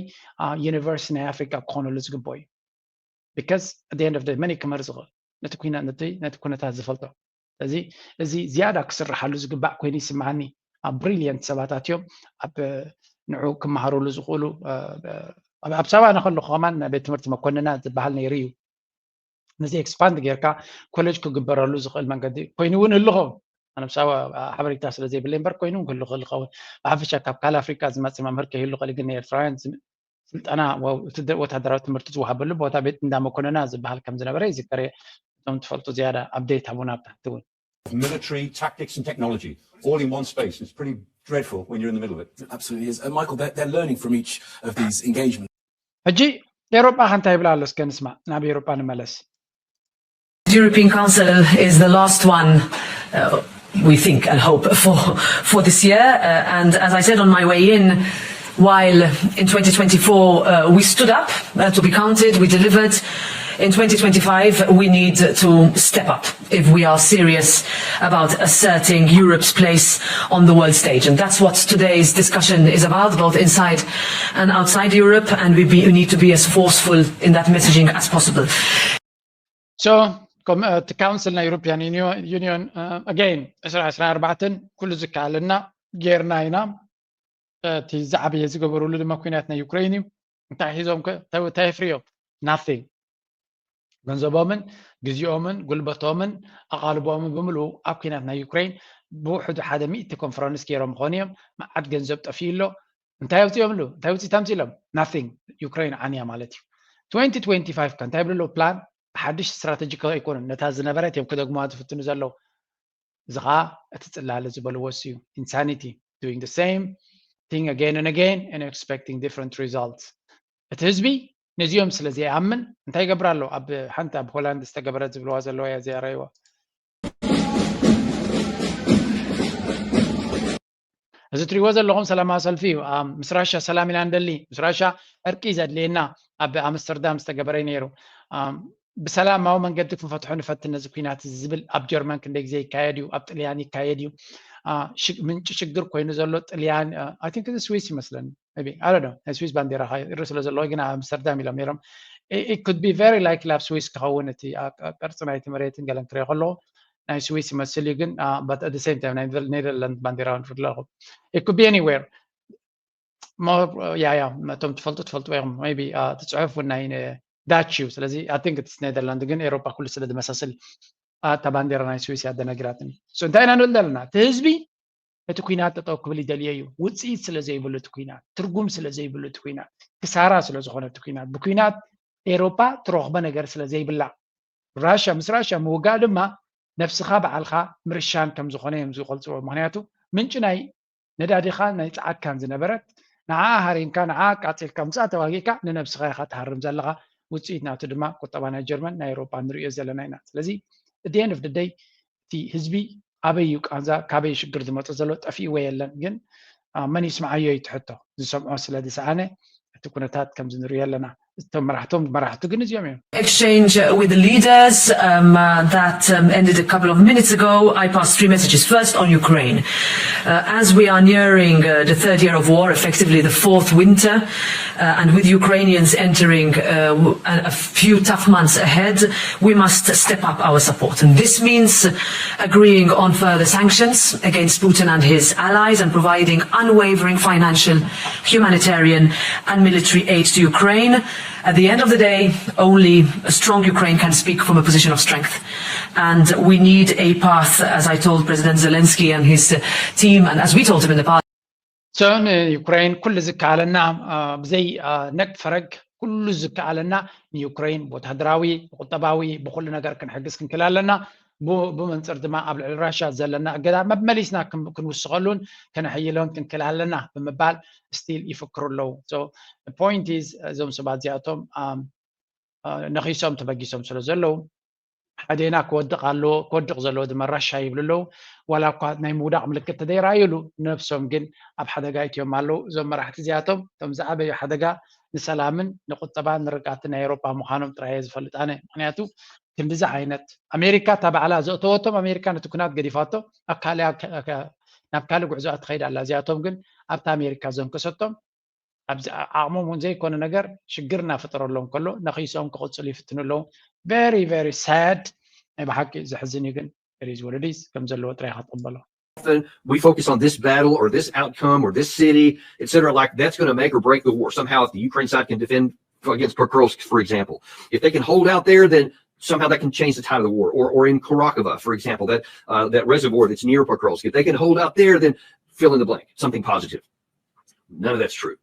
ዩኒቨርሲቲ ናይ ኣፍሪካ ክኾነሉ ዝግባእ እዩ። Because at the end of the day መን ክመር ዝኽእል ነቲ ኩና ነቲ ነቲ ኩነታት ዝፈልጦ ስለዚ እዚ ዝያዳ ክስርሓሉ ዝግባእ ኮይኑ ይስምዓኒ። ኣብ ብሪልየንት ሰባት ኣትዮም ኣብ ንዑ ክመሃረሉ ዝኽእሉ ኣብ ሳዋ ንከለኹ ከማን ቤት ትምህርቲ መኮንና ዝበሃል ነይሩ እዩ። ነዚ ኤክስፓንድ ጌርካ ኮሌጅ ክግበረሉ ዝኽእል መንገዲ ኮይኑ እውን ህልኸውን ኣነ ብሳዋ ሓበሬታ ስለ ዘይብለይ እምበር ኮይኑ እውን ክህሉ ክእል ይኸውን። ብሓፈሻ ካብ ካል ኣፍሪካ ዝመፅእ መምህር ከይህሉ ክእል ግን ንኤርትራውያን ስልጠና ወታደራዊ ትምህርቲ ዝወሃበሉ ቦታ ቤት እንዳ መኮንና ዝበሃል ከም ዝነበረ ይዝከር። እቶም ትፈልጡ ዝያዳ ኣፕዴት ሃቡና ኣብ ታሕቲ እውን military tactics and technology all in one space. It's pretty dreadful when you're in the middle of it. Absolutely is. And Michael, they're, they're learning from each of these engagements. ሕጂ ኤሮጳ ከ እንታይ ይብላ ኣሎ? እስከ ንስማ፣ ናብ ኤሮጳ ንመለስ። The European Council is the last one, uh, we think and hope, for, for this year. Uh, and as I said on my way in, while in twenty twenty-four uh, we stood up uh, to be counted, we delivered. In twenty twenty-five, we need to step up if we are serious about asserting Europe's place on the world stage. And that's what today's discussion is about, both inside and outside Europe. And we, be, we need to be as forceful in that messaging as possible. So, እቲ ካውንስል ናይ ዩሮፒያን ዩኒዮን፣ ኣገይን፣ ዕስራ ዕስራ ኣርባዕተን ኩሉ ዝከኣለና ጌርና ኢና። እቲ ዝዓበየ ዝገበሩሉ ድማ ኩናት ናይ ዩክሬን እዩ። እንታይ ሒዞም እንታይ የፍርዮም? Nothing። ገንዘቦምን ግዜኦምን ጉልበቶምን ኣቓልቦምን ብምልኡ ኣብ ኩናት ናይ ዩክሬን ብውሕዱ ሓደ ሚእቲ ኮንፈረንስ ገይሮም ኾን እዮም። መዓት ገንዘብ ጠፊኡ ኣሎ። እንታይ ኣውፅኦም ኣሎ? እንታይ ውፅኢት ኣምፂሎም? Nothing። ዩክሬን ዓንያ ማለት እዩ። Twenty twenty-five ከ እንታይ ይብሉ ኣለዉ? ፕላን ሓድሽ ስትራተጂ ኣይኮኑን። ነታ ዝነበረት እዮም ክደግሙዋ ዝፍትኑ ዘለዉ። እዚ ኸዓ እቲ ፅላለ ዝበልዎ እሱ እዩ። Insanity, doing the same thing again and again and expecting different results። እቲ ህዝቢ ነዚኦም ስለ ዘይኣምን እንታይ ይገብር ኣሎ? ኣብ ሓንቲ ኣብ ሆላንድ ዝተገበረት ዝብልዋ ዘለዋ እያ እዚኣ ራይዋ። እዚ ትሪእዎ ዘለኹም ሰላማዊ ሰልፊ እዩ። ምስ ራሻ ሰላም ኢና ንደሊ፣ ምስ ራሻ ዕርቂ ዘድልየና ኣብ ኣምስተርዳም ዝተገበረ ነይሩ። ብሰላማዊ መንገዲ ክንፈትሖ ንፈትን ነዚ ኩናት ዝብል ኣብ ጀርመን ክንደይ ግዜ ይካየድ እዩ፣ ኣብ ጥልያን ይካየድ እዩ። ምንጪ ሽግር ኮይኑ ዘሎ ጥልያን፣ I think እዚ ስዊስ ይመስለኒ፣ ቢ ኣረዶ ናይ ስዊስ ባንዴራ ይርኢ ስለ ዘለኹ ግን ኣብ ኣምስተርዳም ኢሎም ነይሮም። It could be very likely ኣብ ስዊስ ክኸውን እቲ ቅርፂ ናይቲ መሬትን ገለን ክሪኦ ከለኹ ናይ ስዊስ ይመስል እዩ ግን but at the same time ናይ ኔደርላንድ ባንዴራ ንፍድ ኣለኹ። It could be anywhere. ያ ያ እቶም ትፈልጡ ትፈልጡ ኢኹም። Maybe እቲ ፅሑፍ እውን ናይ ዳች እዩ። ስለዚ I think it's ኔደርላንድ ግን ኤሮፓ ኩሉ ስለ ዝመሳሰል እታ ባንዴራ ናይ ስዊስ እያ ኣደናጊራትኒ። So እንታይ ኢና ንብል ዘለና? እቲ ህዝቢ እቲ ኩናት ጠጠው ክብል ይደልዮ እዩ። ውፅኢት ስለ ዘይብሉ እቲ ኩናት፣ ትርጉም ስለ ዘይብሉ እቲ ኩናት፣ ክሳራ ስለ ዝኾነ እቲ ኩናት፣ ብኩናት ኤሮፓ ትረኽቦ ነገር ስለ ዘይብላ ራሻ ምስ ራሻ ምውጋእ ድማ ነብስኻ ባዕልኻ ምርሻን ከም ዝኾነ እዮም ዝገልፅዎ። ምክንያቱ ምንጪ ናይ ነዳዲኻን ናይ ፀዓትካን ዝነበረት ንዓ ሃሪምካ ንዓ ኣቃፂልካ ምስኣ ተዋጊእካ ንነብስኻ ኢኻ ትሃርም ዘለኻ። ውፅኢት ናቱ ድማ ቁጠባ ናይ ጀርመን ናይ ኤሮፓ ንሪኦ ዘለና ኢና። ስለዚ at the end of the day እቲ ህዝቢ ኣበይ እዩ ቃንዛ ካበይ ሽግር ዝመፅእ ዘሎ ጠፊእዎ የለን። ግን መን ይስምዓዮ እዩ እቲ ሕቶ። ዝሰምዖ ስለ ዝሰኣነ እቲ ኩነታት ከምዚ ንሪኦ ኣለና። እቶም መራሕቶም መራሕቱ ግን እዚኦም እዮም። Exchange with the leaders um, uh, that um, ended a couple of minutes ago, I passed three messages. First, on Ukraine. Uh, as we are nearing uh, the third year of war, effectively the fourth winter, uh, and with Ukrainians entering uh, a few tough months ahead, we must step up our support. And this means agreeing on further sanctions against Putin and his allies and providing unwavering financial, humanitarian, and military aid to Ukraine. At the end of the day, only a strong Ukraine can speak from a position of strength. And we need a path, as I told President Zelensky and his team, and as we told him in the past. So ንዩክሬን ኩሉ ዝከኣለና ብዘይ ነግ ፈረግ ኩሉ ዝከኣለና ንዩክሬን ብወታደራዊ ብቁጠባዊ ብኩሉ ነገር ክንሕግዝ ክንክል ኣለና። ብመንፅር ድማ ኣብ ልዕሊ ራሻ ዘለና እገዳ መመሊስና ክንውስኸሉን ከነሕይሎን ክንክል ኣለና ብምባል still ይፍክሩ ኣለዉ። Point is እዞም ሰባት እዚኣቶም ነኺሶም ተበጊሶም ስለ ዘለዉ ሓዴና ክወድቕ ኣለዎ፣ ክወድቕ ዘለዎ ድማ ራሻ ይብሉ ኣለዉ። ዋላ እኳ ናይ ምውዳቕ ምልክት ተዘይረኣዩሉ ነብሶም ግን ኣብ ሓደጋ እትዮም ኣለዉ። እዞም መራሕቲ እዚኣቶም እቶም ዝዓበዩ ሓደጋ ንሰላምን ንቁጠባን ንርግኣትን ናይ ኤሮፓ ምዃኖም ጥራይ እየ ዝፈልጥ ኣነ። ምክንያቱ ክንድዚ ዓይነት ኣሜሪካ እታ ባዕላ ዘእተወቶም ኣሜሪካ ነቲ ኩናት ገዲፋቶ ኣብ ካልእ ናብ ካልእ ጉዕዞኣ ትኸይድ ኣላ። እዚኣቶም ግን ኣብታ ኣሜሪካ ዘንከሰቶም ኣብዚ ዓቕሞም እውን ዘይኮነ ነገር ሽግር እናፈጠረሎም ከሎ ነኺሶም ክቕፅሉ ይፍትኑ ኣለዉ። Very very sad። ናይ ብሓቂ ዘሕዝን እዩ ግን it is what it is። ከም ዘለዎ ጥራይ ክትቕበሎ። We focus on this battle or this outcome or this city, et cetera. Like that's going to make or break the war. Somehow, if the Ukraine side can defend against Pokrovsk, for example, if they can hold out there, then somehow that can change the tide of the war. Or, or in Karakova, for example, that uh, that reservoir that's near Pokrovsk, if they can hold out there, then fill in the blank, something positive. None of that's true.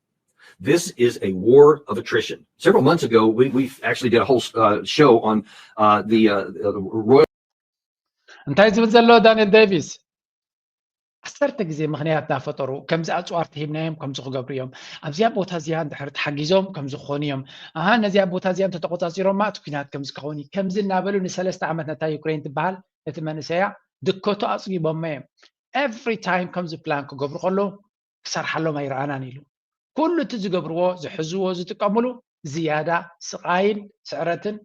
This is a war of attrition. Several months ago, we, we actually did a whole uh, show on uh, the, uh, the Royal. እንታይ ዝብል ዘሎ ዳንኤል ዴቪስ? ዓሰርተ ግዜ ምኽንያት እናፈጠሩ ከምዚ ኣፅዋር ተሂብናዮም ከምዚ ክገብሩ እዮም፣ ኣብዚኣ ቦታ እዚኣ እንድሕር ተሓጊዞም ከምዚ ክኾኑ እዮም፣ ኣሃ ነዚኣ ቦታ እዚኣ እንተተቆፃፂሮማ እቲ ኩናት ከምዚ ክኸውን እዩ፣ ከምዚ እናበሉ ንሰለስተ ዓመት ነታ ዩክሬን ትበሃል እቲ መንእሰያ ድከቱ ኣፅጊቦማ እዮም። ኤቭሪ ታይም ከምዚ ፕላን ክገብሩ ከለዉ ክሰርሓሎም ኣይረኣናን ኢሉ። ኩሉ እቲ ዝገብርዎ ዝሕዝዎ ዝጥቀምሉ ዝያዳ ስቓይን ስዕረትን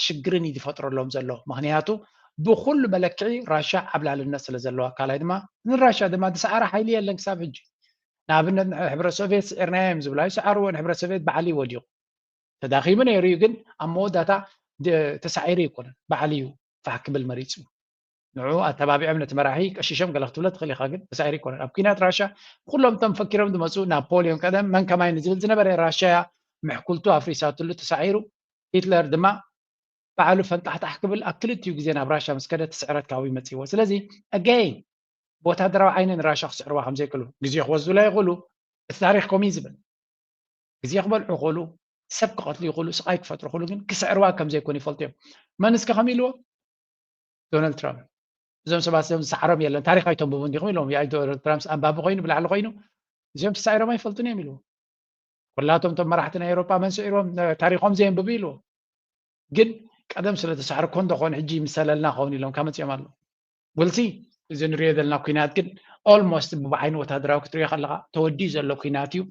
ሽግርን እዩ ዝፈጥረሎም ዘሎ። ምኽንያቱ ብኩሉ መለክዒ ራሻ ዓብላልነት ስለ ዘለዋ፣ ካልኣይ ድማ ንራሻ ድማ ዝሰዓረ ሓይሊ የለን ክሳብ ሕጂ። ንኣብነት ንሕብረት ሶቪየት ስዒርናዮ እዮም ዝብላ ይሰዓርዎ፣ ንሕብረት ሶቪየት በዓል እዩ ወዲቑ። ተዳኺሙ ነይሩ እዩ፣ ግን ኣብ መወዳእታ ተሳዒሩ ኣይኮነን፣ በዓል እዩ ፋሕ ክብል መሪፁ። ንዑ ኣተባቢዖም ነቲ መራሒ ቀሺሾም ገለ ክትብሎ ትኽእል ኢኻ፣ ግን ተሳዒሩ ኣይኮነን። ኣብ ኲናት ራሻ ኩሎም እቶም ፈኪሮም ዝመፁ ናፖሊዮን ቀደም መን ከማይ ንዝብል ዝነበረ ራሻ እያ ምሕኩልቱ ኣፍሪሳትሉ ተሳዒሩ። ሂትለር ድማ ባዕሉ ፈንጣሕጣሕ ክብል ኣብ ክልቲኡ ግዜ ናብ ራሻ ምስ ከደ እቲ ስዕረት ካብኡ ይመፅእዎ። ስለዚ ኣገይን ብወታደራዊ ዓይኒ ንራሻ ክስዕርዋ ከም ዘይክእሉ ግዜ ክወስዱላ ይኽእሉ። እቲ ታሪኽ ከምኡ እዩ ዝብል። ግዜ ክበልዑ ይኽእሉ፣ ሰብ ክቐትሉ ይኽእሉ፣ ስቓይ ክፈጥሩ ይኽእሉ፣ ግን ክስዕርዋ ከም ዘይኮኑ ይፈልጡ እዮም። መን እስከ ከም ኢልዎ? ዶናልድ ትራምፕ። እዞም ሰባት እዚኦም ዝሰዓሮም የለን፣ ታሪኽ ኣይተንብቡ እንዲኹም ኢሎም። ያይ ዶናልድ ትራምፕ ኣንባቢ ኮይኑ ብላዕሊ ኮይኑ እዚኦም ተሳዒሮም ኣይፈልጡን እዮም ኢልዎ። ኩላቶም እቶም መራሕቲ ናይ ኤውሮጳ መን ስዒሮም ታሪኾም ዘየንብቡ ኢልዎ። ግን ቀደም ስለ ተሳዕሩ ኮን ዶ ኾን ሕጂ ይምሰለልና ኸውን ኢሎም ካብ መፂኦም ኣሎ። ውልሲ እዚ ንሪኦ ዘለና ኩናት ግን ኦልሞስት ብዓይኒ ወታደራዊ ክትሪኦ ከለኻ ተወዲኡ ዘሎ ኩናት እዩ።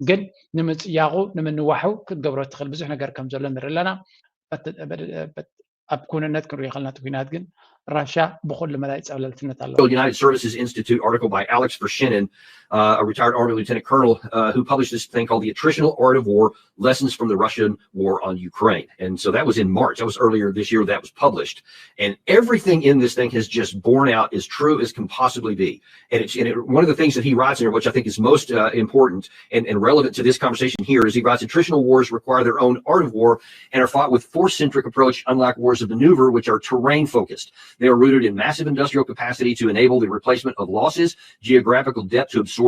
ግን ንምፅያቑ ንምንዋሑ ክትገብሮ ትኽእል ብዙሕ ነገር ከም ዘሎ ንርኢ ኣለና። ኣብ ኩንነት ክንሪኦ ከለና እቲ ኩናት ግን ራሻ ብኹሉ መዳይ ፀብለልትነት ኣለዋ። United Services Institute article by Alex Vershinin, uh, a retired Army Lieutenant Colonel, uh, who published this thing called The Attritional Art of War, Lessons from the Russian War on Ukraine. And so that was in March. That was earlier this year that was published. And everything in this thing has just borne out as true as can possibly be. And, it's, and it, one of the things that he writes in here, which I think is most uh, important and, and relevant to this conversation here, is he writes, attritional wars require their own art of war and are fought with force-centric approach, unlike wars of maneuver, which are terrain-focused. They are rooted in massive industrial capacity to enable the replacement of losses, geographical depth to absorb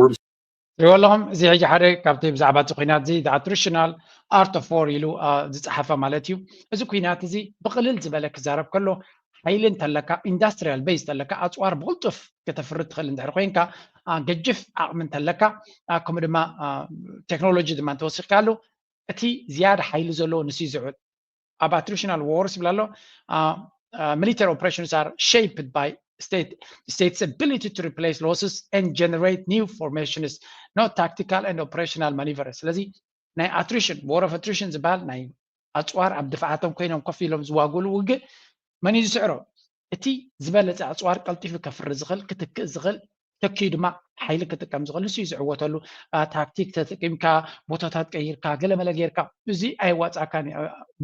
ትሪእዎ ኣለኹም። እዚ ሕጂ ሓደ ካብቲ ብዛዕባ እቲ ኩናት እዚ ኣትሪሽናል ኣርት ኦፍ ዎር ኢሉ ዝፀሓፈ ማለት እዩ። እዚ ኩናት እዚ ብቕልል ዝበለ ክዛረብ ከሎ ሓይሊ እንተለካ፣ ኢንዳስትሪያል ቤዝ እንተለካ፣ ኣፅዋር ብቕልጡፍ ከተፍሪ ትኽእል እንድሕር ኮይንካ፣ ገጅፍ ዓቕሚ እንተለካ፣ ከምኡ ድማ ቴክኖሎጂ ድማ እንተወሲኽካሉ እቲ ዝያዳ ሓይሊ ዘለዎ ንሱ እዩ ዝዕል። ኣብ ኣትሪሽናል ዎርስ ይብል ኣሎ። Military operations are shaped by state states ability to replace losses and generate new formations, not tactical and operational maneuver። ስለዚ ናይ ኣትሪሽን፣ ዎር ኦፍ ኣትሪሽን ዝበሃል ናይ ኣፅዋር ኣብ ድፍዓቶም ኮይኖም ኮፍ ኢሎም ዝዋግሉ ውግእ መን እዩ ዝስዕሮ? እቲ ዝበለፀ ኣፅዋር ቀልጢፉ ከፍሪ ዝኽእል ክትክእ ዝኽእል ተኪኡ ድማ ሓይሊ ክጥቀም ዝኽእል ንሱ እዩ ዝዕወተሉ። ታክቲክ ተጠቂምካ ቦታታት ቀይርካ ገለመለ ጌርካ እዚ ኣይዋፃእካን እዩ፣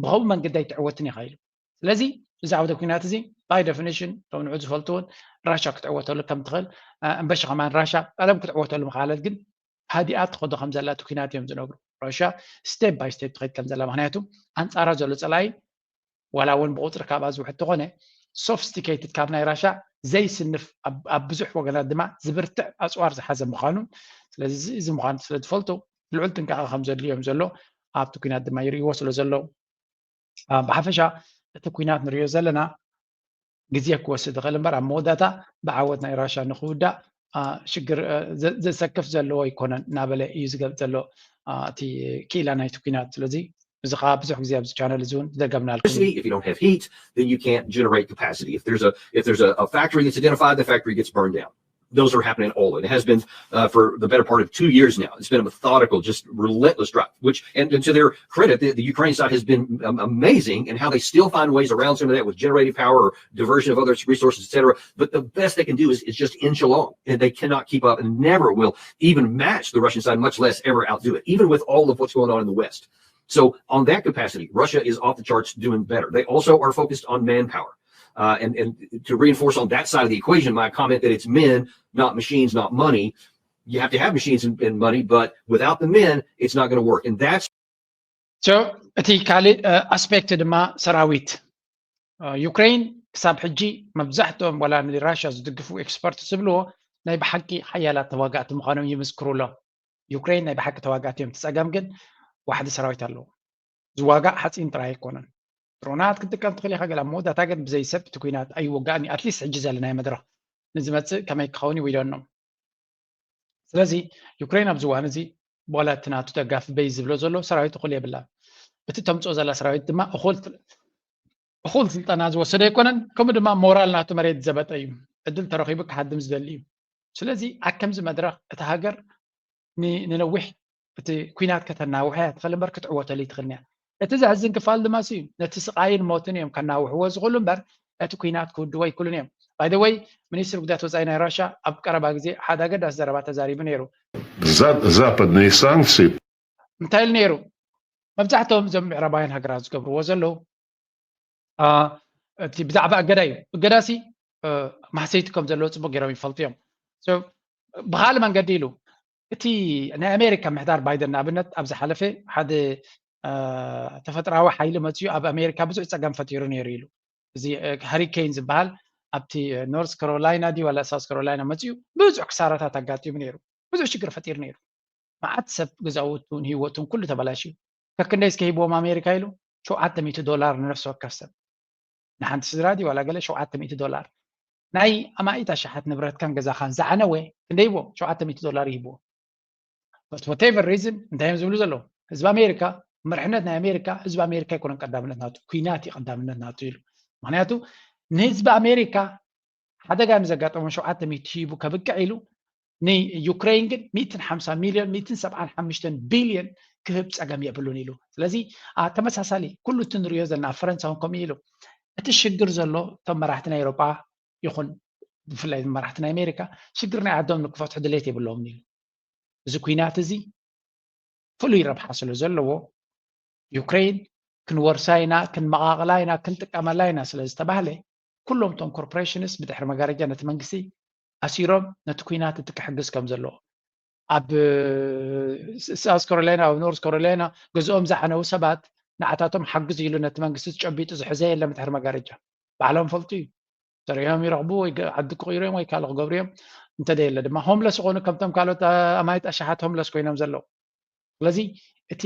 ብኸምኡ መንገዲ ኣይትዕወትን ኢኻ ኢሉ። ስለዚ እዚ ዓውደ ኩናት እዚ ባይ ደፊኒሽን ቶም ንዑ ዝፈልጡ እውን ራሻ ክትዕወተሉ ከም ትኽእል እምበሺ ከማን ራሻ ቀደም ክትዕወተሉ ምኽኣለት ግን ሃዲኣ ትኸዶ ከም ዘላ እቲ ኩናት እዮም ዝነግሩ። ራሻ ስቴፕ ባይ ስቴፕ ትኸይድ ከም ዘላ ምክንያቱ ኣንፃራ ዘሎ ፀላኢ ዋላ እውን ብቁፅሪ ካብኣ ዝውሕድ ተኾነ ሶፊስቲኬትድ ካብ ናይ ራሻ ዘይስንፍ ኣብ ብዙሕ ወገናት ድማ ዝብርትዕ ኣፅዋር ዝሓዘ ምዃኑ ስለዚ እዚ ምዃኑ ስለ ዝፈልጡ ልዑል ጥንቃቐ ከም ዘድልዮም ዘሎ ኣብቲ ኩናት ድማ ይርእይዎ ስለ ዘለዉ ብሓፈሻ እቲ ኩናት ንሪኦ ዘለና ግዜ ክወስድ ይኽእል እምበር ኣብ መወዳእታ ብዓወት ናይ ራሻ ንክውዳእ ሽግር ዘሰክፍ ዘለዎ ኣይኮነን እናበለ እዩ ዝገልፅ ዘሎ እቲ ክኢላ ናይቲ ኩናት። ስለዚ እዚ ከዓ ብዙሕ ግዜ ኣብዚ ቻነል እዚ እውን ዝደገምናልኩም If you don't have heat, then you can't generate capacity. If there's a if there's a, a factory that's identified, the factory gets burned down. Those are happening all. It has been uh, for the better part of two years now. It's been a methodical, just relentless drive. Which, and, and to their credit, the, the Ukraine side has been um, amazing in how they still find ways around some of that with generative power or diversion of other resources, et cetera. But the best they can do is, is just inch along, and they cannot keep up, and never will even match the Russian side, much less ever outdo it, even with all of what's going on in the West. So on that capacity, Russia is off the charts doing better. They also are focused on manpower. Uh, and, and to reinforce on that side of the equation, my comment that it's men, not machines, not money. You have to have machines and, and money, but without the men, it's not going to work. And that's So እቲ ካልእ ኣስፔክት ድማ ሰራዊት ዩክሬን ክሳብ ሕጂ መብዛሕትኦም ዋላ ንራሽያ ዝድግፉ ኤክስፐርት ዝብልዎ ናይ ብሓቂ ሓያላት ተዋጋእቲ ምዃኖም ይምስክሩ ኣለዉ። ዩክሬን ናይ ብሓቂ ተዋጋእቲ እዮም። እቲ ጸገም ግን ዋሕዲ ሰራዊት ኣለዎ። ዝዋጋእ ሓጺን ጥራይ ኣይኮነን። ድሮናት ክትጥቀም ትኽእል ኢኻ ገለ ኣብ መወዳእታ ግን ብዘይ ሰብ እቲ ኲናት ኣይወጋእን እዩ። ኣትሊስት ሕጂ ዘለናዮ መድረኽ ንዝመጽእ ከመይ ክኸውን እዩ we don't know። ስለዚ ዩክሬን ኣብዚ እዋን እዚ ዋላ እቲ ናቱ ደጋፊ በይ ዝብሎ ዘሎ ሰራዊት እኹል የብላ። እቲ ተምፅኦ ዘላ ሰራዊት ድማ እኹል እኹል ስልጠና ዝወሰደ ኣይኮነን። ከምኡ ድማ ሞራል ናቱ መሬት ዘበጠ እዩ። ዕድል ተረኺቡ ክሃድም ዝደሊ እዩ። ስለዚ ኣብ ከምዚ መድረኽ እቲ ሃገር ንነዊሕ እቲ ኩናት ከተናውሐ ትኽእል እምበር ክትዕወተሉ ይትኽእልን እያ። እቲ ዘሕዝን ክፋል ድማ እዩ ነቲ ስቃይን ሞትን እዮም ከናውሕዎ ዝኽእሉ እምበር እቲ ኩናት ክውድዎ ኣይክእሉን እዮም። ባይደወይ ሚኒስትር ጉዳያት ወፃኢ ናይ ራሻ ኣብ ቀረባ ግዜ ሓደ ኣገዳሲ ዘረባ ተዛሪቡ ነይሩ። Западные санкции. እንታይ ኢሉ ነይሩ? መብዛሕትኦም እዞም ምዕራባውያን ሃገራት ዝገብርዎ ዘለዉ እቲ ብዛዕባ እገዳ እዩ። እገዳሲ ማህሰይቲ ከም ዘለዎ ፅቡቅ ገይሮም ይፈልጡ እዮም። ብካልእ መንገዲ ኢሉ እቲ ናይ ኣሜሪካ ምሕዳር ባይደን ንኣብነት ኣብ ዝሓለፈ ሓደ ተፈጥራዊ ሓይሊ መፅዩ ኣብ ኣሜሪካ ብዙሕ ፀገም ፈጢሩ ነይሩ ኢሉ። እዚ ሃሪኬን ዝበሃል ኣብቲ ኖርስ ካሮላይና ድዩ ዋላ ሳውስ ካሮላይና መፅዩ ብዙሕ ክሳራታት ኣጋጢሙ ነይሩ። ብዙሕ ሽግር ፈጢሩ ነይሩ። መዓት ሰብ ገዛውቱን ህይወቱን ኩሉ ተበላሽዩ። ከክንደይ እስከ ሂብዎም ኣሜሪካ ኢሉ ሸውዓተ ሚእቲ ዶላር ንነፍሲ ወከፍ ሰብ ንሓንቲ ስድራ ድዩ ዋላ ገለ ሸውዓተ ሚእቲ ዶላር ናይ ኣማኢት ኣሽሓት ንብረትካን ገዛኻን ዝዓነወ ክንደይ ሂብዎም ሸውዓተ ሚእቲ ዶላር ይሂብዎ። But whatever reason እንታይ እዮም ዝብሉ ዘለዉ? ህዝቢ ኣሜሪካ መርሕነት ናይ ኣሜሪካ ህዝቢ ኣሜሪካ ኣይኮነን ቀዳምነት ናቱ ኩናት እዩ ቀዳምነት ናቱ ኢሉ። ምክንያቱ ንህዝቢ ኣሜሪካ ሓደጋ ንዘጋጠሞ ሸውዓተ ሚእቲ ሂቡ ከብቅዕ ኢሉ ንዩክሬን ግን ሚእትን ሓምሳ ሚልዮን ሚእትን ሰብዓን ሓሙሽተን ቢልዮን ክህብ ፀገም የብሉን ኢሉ። ስለዚ ተመሳሳሊ ኩሉ እቲ ንሪኦ ዘለና ኣብ ፈረንሳ እውን ከምኡ ኢሉ። እቲ ሽግር ዘሎ እቶም መራሕቲ ናይ ኤውሮጳ ይኹን ብፍላይ መራሕቲ ናይ ኣሜሪካ ሽግር ናይ ዓዶም ንክፈትሑ ድሌት የብለዎም ኢሉ። እዚ ኩናት እዚ ፍሉይ ረብሓ ስለ ዘለዎ ዩክሬን ክንወርሳ ኢና፣ ክንመቓቕላ ኢና፣ ክንጥቀመላ ኢና ስለ ዝተባህለ ኩሎም እቶም ኮርፖሬሽንስ ብድሕሪ መጋረጃ ነቲ መንግስቲ ኣሲሮም ነቲ ኩናት እቲ ክሕግዝ ከም ዘለዎ ኣብ ሳውስ ካሮላይና ኣብ ኖርስ ካሮላይና ገዝኦም ዝዓነው ሰባት ንዓታቶም ሓግዝ ኢሉ ነቲ መንግስቲ ጨቢጡ ዝሕዘ የለን ብድሕሪ መጋረጃ ባዕሎም ፈልጡ እዩ። ተሪኦም ይረኽቡ ወይ ዓዲ ክቕይሩ እዮም ወይ ካልእ ክገብሩ እዮም። እንተደየለ ድማ ሆምለስ ዝኾኑ ከምቶም ካልኦት ኣማይት ኣሽሓት ሆምለስ ኮይኖም ዘለዉ። ስለዚ እቲ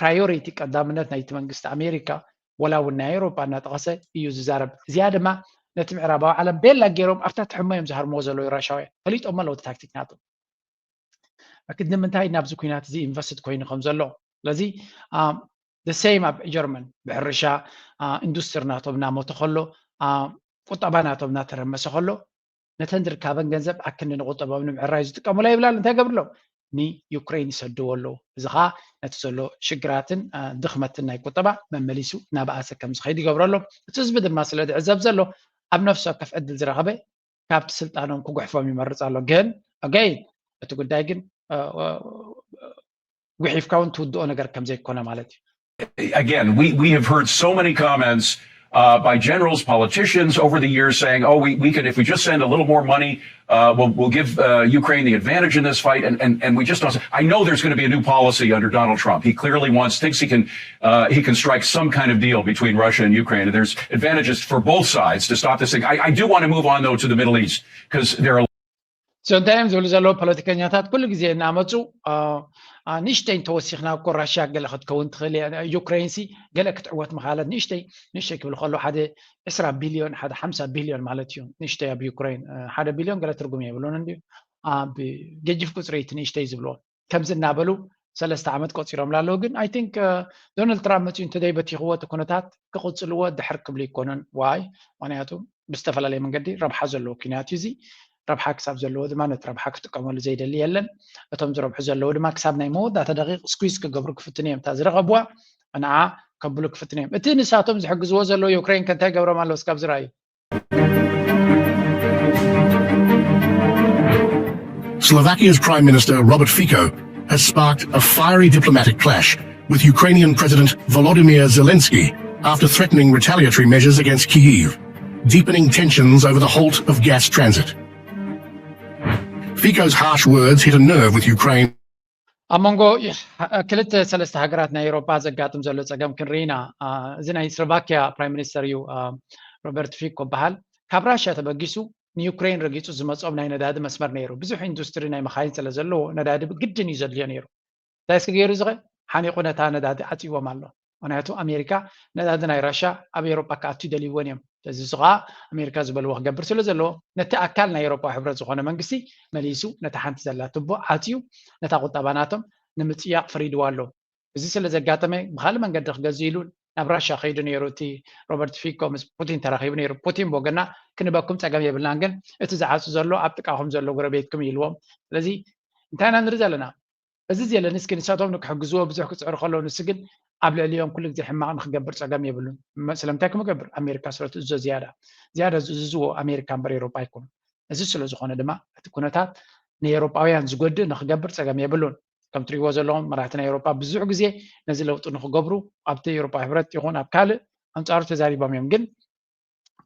ፕራዮሪቲ ቀዳምነት ናይቲ መንግስቲ ኣሜሪካ ወላ እውን ናይ ኤውሮጳ እናጠቐሰ እዩ ዝዛረብ። እዚኣ ድማ ነቲ ምዕራባዊ ዓለም ቤላ ገይሮም ኣብታ ትሕሞ እዮም ዝሃርምዎ ዘለዉ ራሻውያን ፈሊጦሞ ኣለዉ እቲ ታክቲክ ናቶም። ኣክድ ንምንታይ ናብዚ ኩናት እዚ ኢንቨስትድ ኮይኑ ከም ዘሎ ስለዚ ደሴም ኣብ ጀርመን ብሕርሻ ኢንዱስትሪ ናቶም እናሞተ ከሎ ቁጠባ ናቶም እናተረመሰ ከሎ ነተን ዝርካበን ገንዘብ ኣክንዲ ንቁጠባም ንምዕራይ ዝጥቀሙላ ይብላሉ እንታይ ገብርሎም ንዩክሬን ይሰድዎ ኣለዉ እዚ ከዓ ነቲ ዘሎ ሽግራትን ድኽመትን ናይ ቁጠባ መመሊሱ እናበኣሰ ከም ዝኸይድ ይገብረሎም እቲ ህዝቢ ድማ ስለ ዝዕዘብ ዘሎ ኣብ ነፍሲ ወከፍ ዕድል ዝረኸበ ካብቲ ስልጣኖም ክጉሕፎም ይመርፅ ኣሎ ግን ኣገይ እቲ ጉዳይ ግን ጉሒፍካ እውን ትውድኦ ነገር ከም ዘይኮነ ማለት እዩ Again, we, we have heard so many comments uh, by generals, politicians over the years saying, oh, we, we can, if we just send a little more money, uh, we'll, we'll give uh, Ukraine the advantage in this fight. And, and, and we just don't. I know there's going to be a new policy under Donald Trump. He clearly wants, thinks he can, uh, he can strike some kind of deal between Russia and Ukraine. And there's advantages for both sides to stop this thing. I, I do want to move on, though, to the Middle East, because there are so እንታይ እዮም ዝብሉ ዘለዉ ፖለቲከኛታት ኩሉ ግዜ እናመፁ ንእሽተይ እንተወሲኽና እኮ ራሽያ ገለ ክትከውን ትኽእል እያ ዩክሬን ሲ ገለ ክትዕወት ምኻለት ንእሽተይ ንእሽተይ ክብል ከሎ ሓደ ዕስራ ቢልዮን ሓደ ሓምሳ ቢልዮን ማለት እዩ ንእሽተይ ኣብ ዩክሬን ሓደ ቢልዮን ገለ ትርጉም የብሉን እንድዩ ኣብ ገጅፍ ቁፅሪ እቲ ንእሽተይ ዝብልዎ ከምዚ እናበሉ ሰለስተ ዓመት ቆፂሮምላ ኣለዉ ግን I think ዶናልድ ትራምፕ መፅኡ እንተዘይበቲኽዎ እቲ ኩነታት ክቕፅልዎ ድሕር ክብሉ ኣይኮኑን ዋይ ምክንያቱ ብዝተፈላለየ መንገዲ ረብሓ ዘለዎ ኩናት እዩ እዚ ረብሓ ክሳብ ዘለዎ ድማ ነቲ ረብሓ ክጥቀመሉ ዘይደሊ የለን እቶም ዝረብሑ ዘለዉ ድማ ክሳብ ናይ መወዳእታ ደቂቕ ስኩዝ ክገብሩ ክፍትኑ እዮም እታ ዝረኸብዋ ንዓ ከብሉ ክፍትኑ እዮም እቲ ንሳቶም ዝሕግዝዎ ዘለዉ ዩክሬን ከ እንታይ ገብሮም ኣለዉ እስካብ ዝረኣዩ Slovakia's Prime Minister Robert Fico has sparked a fiery diplomatic clash with Ukrainian President Volodymyr Zelensky after threatening retaliatory measures against Kyiv, deepening tensions over the halt of gas transit. Fico's harsh words hit a nerve with Ukraine. ኣብ መንጎ ክልተ ሰለስተ ሃገራት ናይ ኤውሮጳ ዘጋጥም ዘሎ ጸገም ክንርኢ ኢና። እዚ ናይ ስሎቫኪያ ፕራይም ሚኒስተር እዩ ሮበርት ፊኮ በሃል። ካብ ራሽያ ተበጊሱ ንዩክሬን ረጊጹ ዝመጾም ናይ ነዳዲ መስመር ነይሩ። ብዙሕ ኢንዱስትሪ ናይ መኻይን ስለ ዘለዎ ነዳዲ ግድን እዩ ዘድልዮ ነይሩ። እንታይ እስኪ ገይሩ ዝኸ ሓኒቑ ነታ ነዳዲ ዓጺዎም ኣሎ። ምክንያቱ ኣሜሪካ ነዳዲ ናይ ራሻ ኣብ ኤሮጳ ክኣቱ ይደልይዎን እዮም። እዚ ከዓ ኣሜሪካ ዝበልዎ ክገብር ስለ ዘለዎ ነቲ ኣካል ናይ ኤሮጳ ሕብረት ዝኾነ መንግስቲ መሊሱ ነቲ ሓንቲ ዘላ ትቦ ኣትዩ ነታ ቁጠባ ናቶም ንምፅያቕ ፈሪድዋ ኣሎ። እዚ ስለ ዘጋጠመ ብካልእ መንገዲ ክገዝእ ኢሉ ናብ ራሻ ከይዱ ነይሩ። እቲ ሮበርት ፊኮ ምስ ፑቲን ተራኺቡ ነይሩ። ፑቲን ብወገና ክንበኩም ፀገም የብልናን፣ ግን እቲ ዝዓፁ ዘሎ ኣብ ጥቃኹም ዘሎ ጎረቤትኩም ኢልዎም። ስለዚ እንታይ ኢና ንርኢ ዘለና? እዚ ዜለንስኪ ንሳቶም ንክሕግዝዎ ብዙሕ ክፅዕሩ ከለዉ ንሱ ግን ኣብ ልዕሊኦም ኩሉ ግዜ ሕማቕ ንክገብር ፀገም የብሉን። ስለምንታይ ክምገብር? ኣሜሪካ ስለ ትእዝዞ ዝያዳ ዝያዳ ዝእዝዝዎ ኣሜሪካ እምበር ኤሮጳ ኣይኮኑን። እዚ ስለ ዝኾነ ድማ እቲ ኩነታት ንኤሮጳውያን ዝጎድእ ንክገብር ፀገም የብሉን። ከም ትሪእዎ ዘለኹም መራሕቲ ናይ ኤሮጳ ብዙሕ ግዜ ነዚ ለውጢ ንክገብሩ ኣብቲ ኤሮጳ ሕብረት ይኹን ኣብ ካልእ ኣንፃሩ ተዛሪቦም እዮም። ግን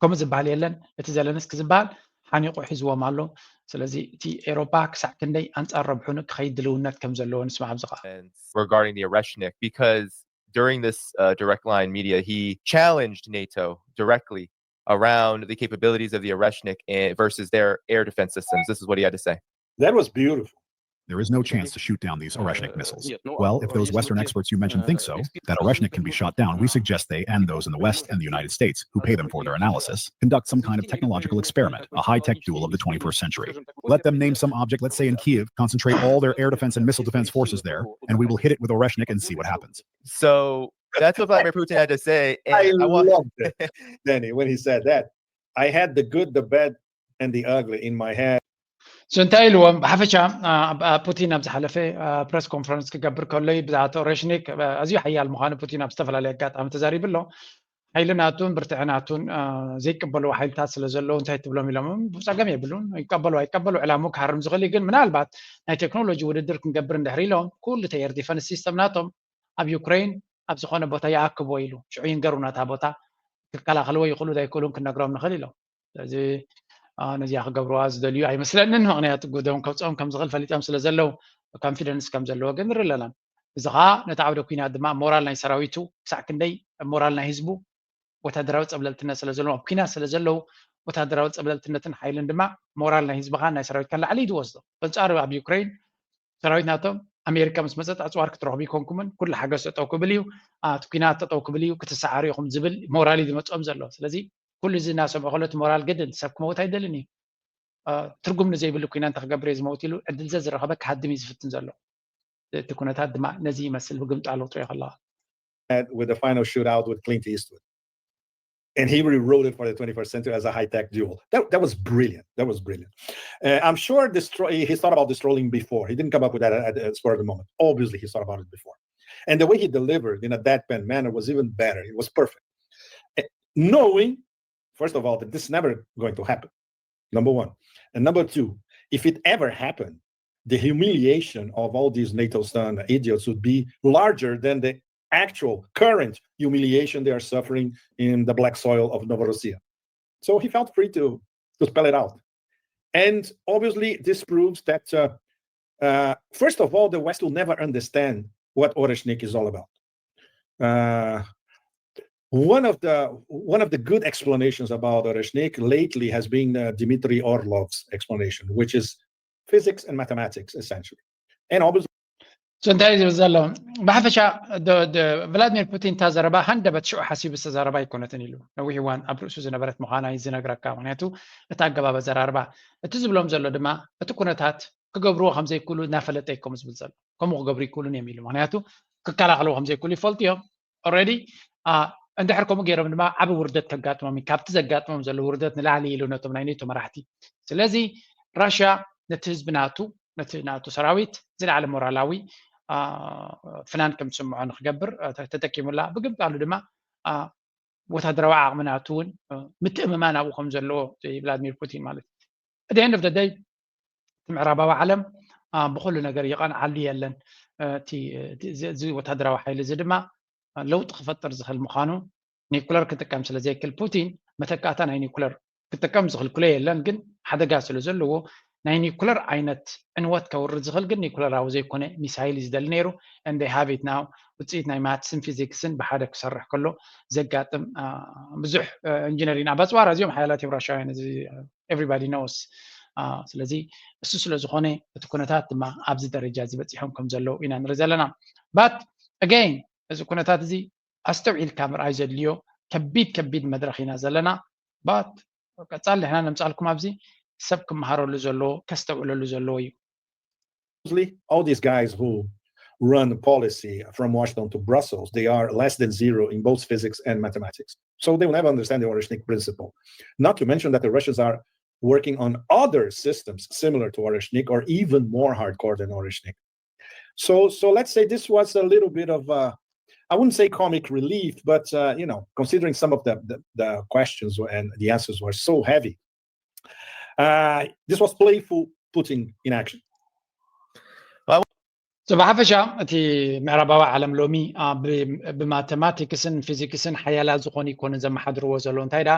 ከምኡ ዝበሃል የለን። እቲ ዘለንስኪ ዝበሃል ሓኒቑ ሒዝዎም ኣሎ። ስለዚ እቲ ኤሮጳ ክሳዕ ክንደይ ኣንፃር ረብሑ ክኸይድ ድልውነት ከም ዘለዎ ንስማዕ ኣብዚ ከዓ። Regarding the Oreshnik, because during this uh, Direct Line media, he challenged NATO directly around the capabilities of the Oreshnik and, versus their air defense systems. This is what he had to say. That was beautiful. There is no chance to shoot down these Oreshnik missiles. Well, if those Western experts you mentioned think so, that Oreshnik can be shot down, we suggest they and those in the West and the United States who pay them for their analysis conduct some kind of technological experiment, a high tech duel of the twenty-first century. Let them name some object, let's say in Kiev, concentrate all their air defense and missile defense forces there, and we will hit it with Oreshnik and see what happens. So that's what Vladimir Putin had to say. I loved it, Danny, when he said that. I had the good, the bad, and the ugly in my head. So እንታይ ኢልዎም? ብሓፈሻ ፑቲን ኣብ ዝሓለፈ ፕረስ ኮንፈረንስ ክገብር ከሎ ብዛዕባ ኦሬሽኒክ ኣዝዩ ሓያል ምዃኑ ፑቲን ኣብ ዝተፈላለየ ኣጋጣሚ ተዛሪቡ ኣሎ። ሓይሊ ናቱን ብርትዐ ናቱን ዘይቀበልዎ ሓይልታት ስለ ዘለዉ እንታይ ትብሎም ኢሎም? ብፀገም የብሉን። ይቀበሉ ኣይቀበሉ ዕላሙ ክሃርም ዝኽእል እዩ። ግን ምናልባት ናይ ቴክኖሎጂ ውድድር ክንገብር እንድሕር ኢሎም ኩሉ ተየር ዲፈንስ ሲስተም ናቶም ኣብ ዩክሬን ኣብ ዝኾነ ቦታ ይኣክብዎ ኢሉ ሽዑ ይንገሩና እታ ቦታ ክከላኸልዎ ይኽእሉ ዶ ኣይክእሉን ክንነግሮም ንኽእል ኢሎም። ስለዚ ነዚኣ ክገብርዋ ዝደልዩ ኣይመስለንን። ምክንያቱ ጉደም ከብፅኦም ከም ዝኽእል ፈሊጦም ስለ ዘለዉ ኮንፊደንስ ከም ዘለዎ ግን ንርኢ ኣለና። እዚ ከዓ ነቲ ዓውደ ኩናት ድማ ሞራል ናይ ሰራዊቱ ክሳዕ ክንደይ ሞራል ናይ ህዝቡ ወታደራዊ ፀብለልትነት ስለ ዘለዎም ኣብ ኩናት ስለ ዘለዉ ወታደራዊ ፀብለልትነትን ሓይልን ድማ ሞራል ናይ ህዝብኻን ናይ ሰራዊትካን ላዕሊ እዩ ዝወስዶ። በንፃሩ ኣብ ዩክሬን ሰራዊት ናቶም ኣሜሪካ ምስ መፀት ኣፅዋር ክትረኽቡ ይኮንኩምን ኩሉ ሓገዝ ጠጠው ክብል እዩ። እቲ ኩናት ጠጠው ክብል እዩ ክትሰዓሩ ኢኹም ዝብል ሞራል እዩ ዝመፅኦም ዘሎ። ስለዚ ኩሉ እዚ እናሰምዑ ከሎ እቲ ሞራል ግድን ሰብ ክመውት ኣይደልን እዩ። ትርጉም ንዘይብሉ ኩናት እንታይ ክገብር እየ ዝመውት ኢሉ ዕድል ዘዝረኸበ ክሃድም እዩ ዝፍትን ዘሎ። እቲ ኩነታት ድማ ነዚ ይመስል ብግምጣ ለውጥዮ ከለዋ። With the final shootout with Clint Eastwood. And he rewrote it for the twenty-first century as a high-tech duel. That, that was brilliant. That was brilliant. Uh, I'm sure destroy, he's thought about destroying before. He didn't come up with that at, at spur of the moment. Obviously, he's thought about it before. And the way he delivered in a deadpan manner was even better. It was perfect. Uh, knowing, first of all, that this is never going to happen. Number one. And number two, if it ever happened, the humiliation of all these NATO son idiots would be larger than the actual current humiliation they are suffering in the black soil of Novorossiya. So he felt free to, to spell it out. And obviously, this proves that, uh, uh, first of all, the West will never understand what Oreshnik is all about. Uh, one of the one of the good explanations about Oreshnik lately has been uh, Dmitry Orlov's explanation, which is physics and mathematics, essentially. And obviously, So እንታይ ዝብል ዘሎ ብሓፈሻ ቭላድሚር ፑቲን እታ ዘረባ ሃንደበት ሽዑ ሓሲቡ ዝተዛረባ ኣይኮነትን ኢሉ። ነዊሕ እዋን ኣብ ርእሱ ዝነበረት ምዃና እዩ ዝነግረካ። ምክንያቱ እቲ ኣገባብ ኣዘራርባ እቲ ዝብሎም ዘሎ ድማ እቲ ኩነታት ክገብርዎ ከምዘይክእሉ እናፈለጠ እዩ ከምኡ ዝብል ዘሎ። ከምኡ ክገብሩ ይክእሉን እዮም ኢሉ። ምክንያቱ ክከላኸልዎ ከምዘይክእሉ ይፈልጡ እዮም። ኦልሬዲ እንድሕር ከምኡ ገይሮም ድማ ዓቢ ውርደት ከጋጥሞም እዩ። ካብቲ ዘጋጥሞም ዘሎ ውርደት ንላዕሊ ኢሉ ነቶም ናይ ኔቶ መራሕቲ። ስለዚ ራሽያ ነቲ ህዝቢ ናቱ ነቲ ናቱ ሰራዊት ዝለዓለ ሞራላዊ ፍናን ከም ዝስምዖ ንክገብር ተጠቂሙላ። ብግምጣሉ ድማ ወታደራዊ ዓቕሚ ናቱ እውን ምትእምማን ኣብኡ ከም ዘለዎ ቭላድሚር ፑቲን ማለት እዩ። ደይ እቲ ምዕራባዊ ዓለም ብኩሉ ነገር ይቐንዓሉ የለን። እዚ ወታደራዊ ሓይሊ እዚ ድማ ለውጢ ክፈጥር ዝኽእል ምዃኑ ኒኩለር ክጥቀም ስለ ዘይክእል ፑቲን መተካእታ ናይ ኒኩለር ክጥቀም ዝኽልክሎ የለን። ግን ሓደጋ ስለ ዘለዎ ናይ ኒኩለር ዓይነት ዕንወት ከውርድ ዝኽእል ግን ኒኩለራዊ ዘይኮነ ሚሳይል እዩ ዝደሊ ነይሩ። And they have it now። ውፅኢት ናይ ማትስን ፊዚክስን ብሓደ ክሰርሕ ከሎ ዘጋጥም ብዙሕ ኢንጂነሪን ኣብ ኣፅዋር ኣዝዮም ሓያላት እዮም ራሽያውያን። እዚ everybody knows። ስለዚ እሱ ስለ ዝኾነ እቲ ኩነታት ድማ ኣብዚ ደረጃ እዚ በፂሖም ከም ዘለዉ ኢና ንርኢ ዘለና። But again እዚ ኩነታት እዚ ኣስተውዒልካ ምርኣይ ዘድልዮ ከቢድ ከቢድ መድረኽ ኢና ዘለና። ባት ቀጻሊ ንሕና ነምጻልኩም ኣብዚ ሰብ ክመሃረሉ ዘለዎ ከስተውዕለሉ ዘለዎ እዩ። All these guys who run policy from Washington to Brussels, they are less than zero in both physics and mathematics. So they will never understand the Oreshnik principle. Not to mention that the Russians are working on other systems similar to Oreshnik or even more hardcore than Oreshnik. So, so let's say this was a little bit of a, I wouldn't say comic relief, but uh, you know, considering some of the, the, the questions and the answers were so heavy, uh, this was playful putting in action. So ብሓፈሻ እቲ ምዕራባዊ ዓለም ሎሚ ብማቴማቲክስን ፊዚክስን ሓያላት ዝኾኑ ይኮኑ ዘመሓድርዎ ዘሎ እንታይ ዳ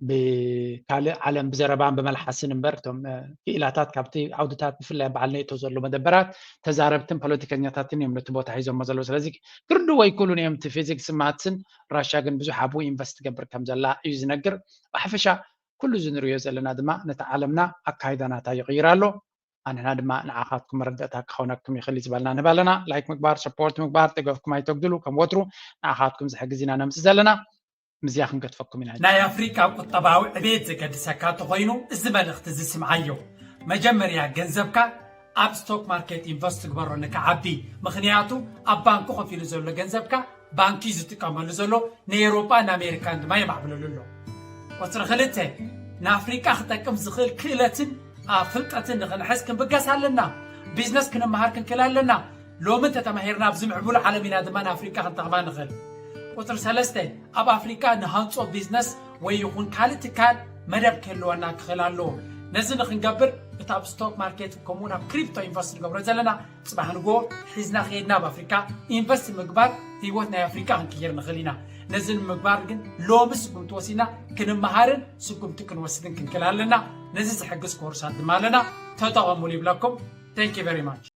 ብካልእ ዓለም ብዘረባን ብመልሓስን እምበር እቶም ክኢላታት ካብቲ ዓውድታት ብፍላይ በዓል ኔቶ ዘሎ መደበራት ተዛረብትን ፖለቲከኛታትን እዮም ነቲ ቦታ ሒዞሞ ዘለዉ። ስለዚ ክርድዎ ኣይክእሉን እዮም። እቲ ፊዚክስ ማትስን ራሻ ግን ብዙሕ ኣብኡ ኢንቨስት ትገብር ከም ዘላ እዩ ዝነግር። ብሓፈሻ ኩሉ እዚ ንሪኦ ዘለና ድማ ነቲ ዓለምና ኣካይዳ ናታ ይቕይር ኣሎ። ኣንሕና ድማ ንዓኻትኩም መረዳእታ ክኸውነኩም ይኽእል እዩ ዝበልና ንህብ ኣለና። ላይክ ምግባር፣ ሰፖርት ምግባር፣ ደገፍኩም ኣይተጉድሉ። ከም ወትሩ ንዓኻትኩም ዝሕግዝ ኢና ነምጽእ ዘለና። ምስዚኣ ክንገድፈኩም ኢና። ናይ ኣፍሪቃ ቁጠባዊ ዕቤት ዘገድሰካ ተኾይኑ እዚ መልእኽቲ እዚ ስምዓዮ። መጀመርያ ገንዘብካ ኣብ ስቶክ ማርኬት ኢንቨስት ትግበሮ ንክዓቢ። ምኽንያቱ ኣብ ባንኩ ከፊሉ ዘሎ ገንዘብካ ባንኪ ዝጥቀመሉ ዘሎ ንኤውሮጳ ንኣሜሪካን ድማ የማዕብለሉ ኣሎ። ቁፅሪ ክልተ ንኣፍሪቃ ክጠቅም ዝኽእል ክእለትን ፍልጠትን ንኽንሕዝ ክንብገስ ኣለና። ቢዝነስ ክንመሃር ክንክእል ኣለና። ሎሚ እንተተማሂርና ኣብዚ ምዕቡል ዓለም ኢና ድማ ንኣፍሪቃ ክንጠቕማ ንኽእል። ቁፅሪ ሰለስተ ኣብ ኣፍሪቃ ንሃንፆ ቢዝነስ ወይ ይኹን ካልእ ትካል መደብ ክህልወና ክኽእል ኣለዎ። ነዚ ንክንገብር እቲ ኣብ ስቶክ ማርኬት ከምኡውን ኣብ ክሪፕቶ ኢንቨስት ንገብሮ ዘለና ፅባሕ ንግሆ ሒዝና ከይድና ኣብ ኣፍሪካ ኢንቨስት ምግባር ህይወት ናይ ኣፍሪካ ክንቅይር ንኽእል ኢና። ነዚ ንምግባር ግን ሎሚ ስጉምቲ ወሲድና ክንመሃርን ስጉምቲ ክንወስድን ክንክእል ኣለና። ነዚ ዝሕግዝ ኮርሳት ድማ ኣለና። ተጠቐሙሉ ይብለኩም። Thank you very much።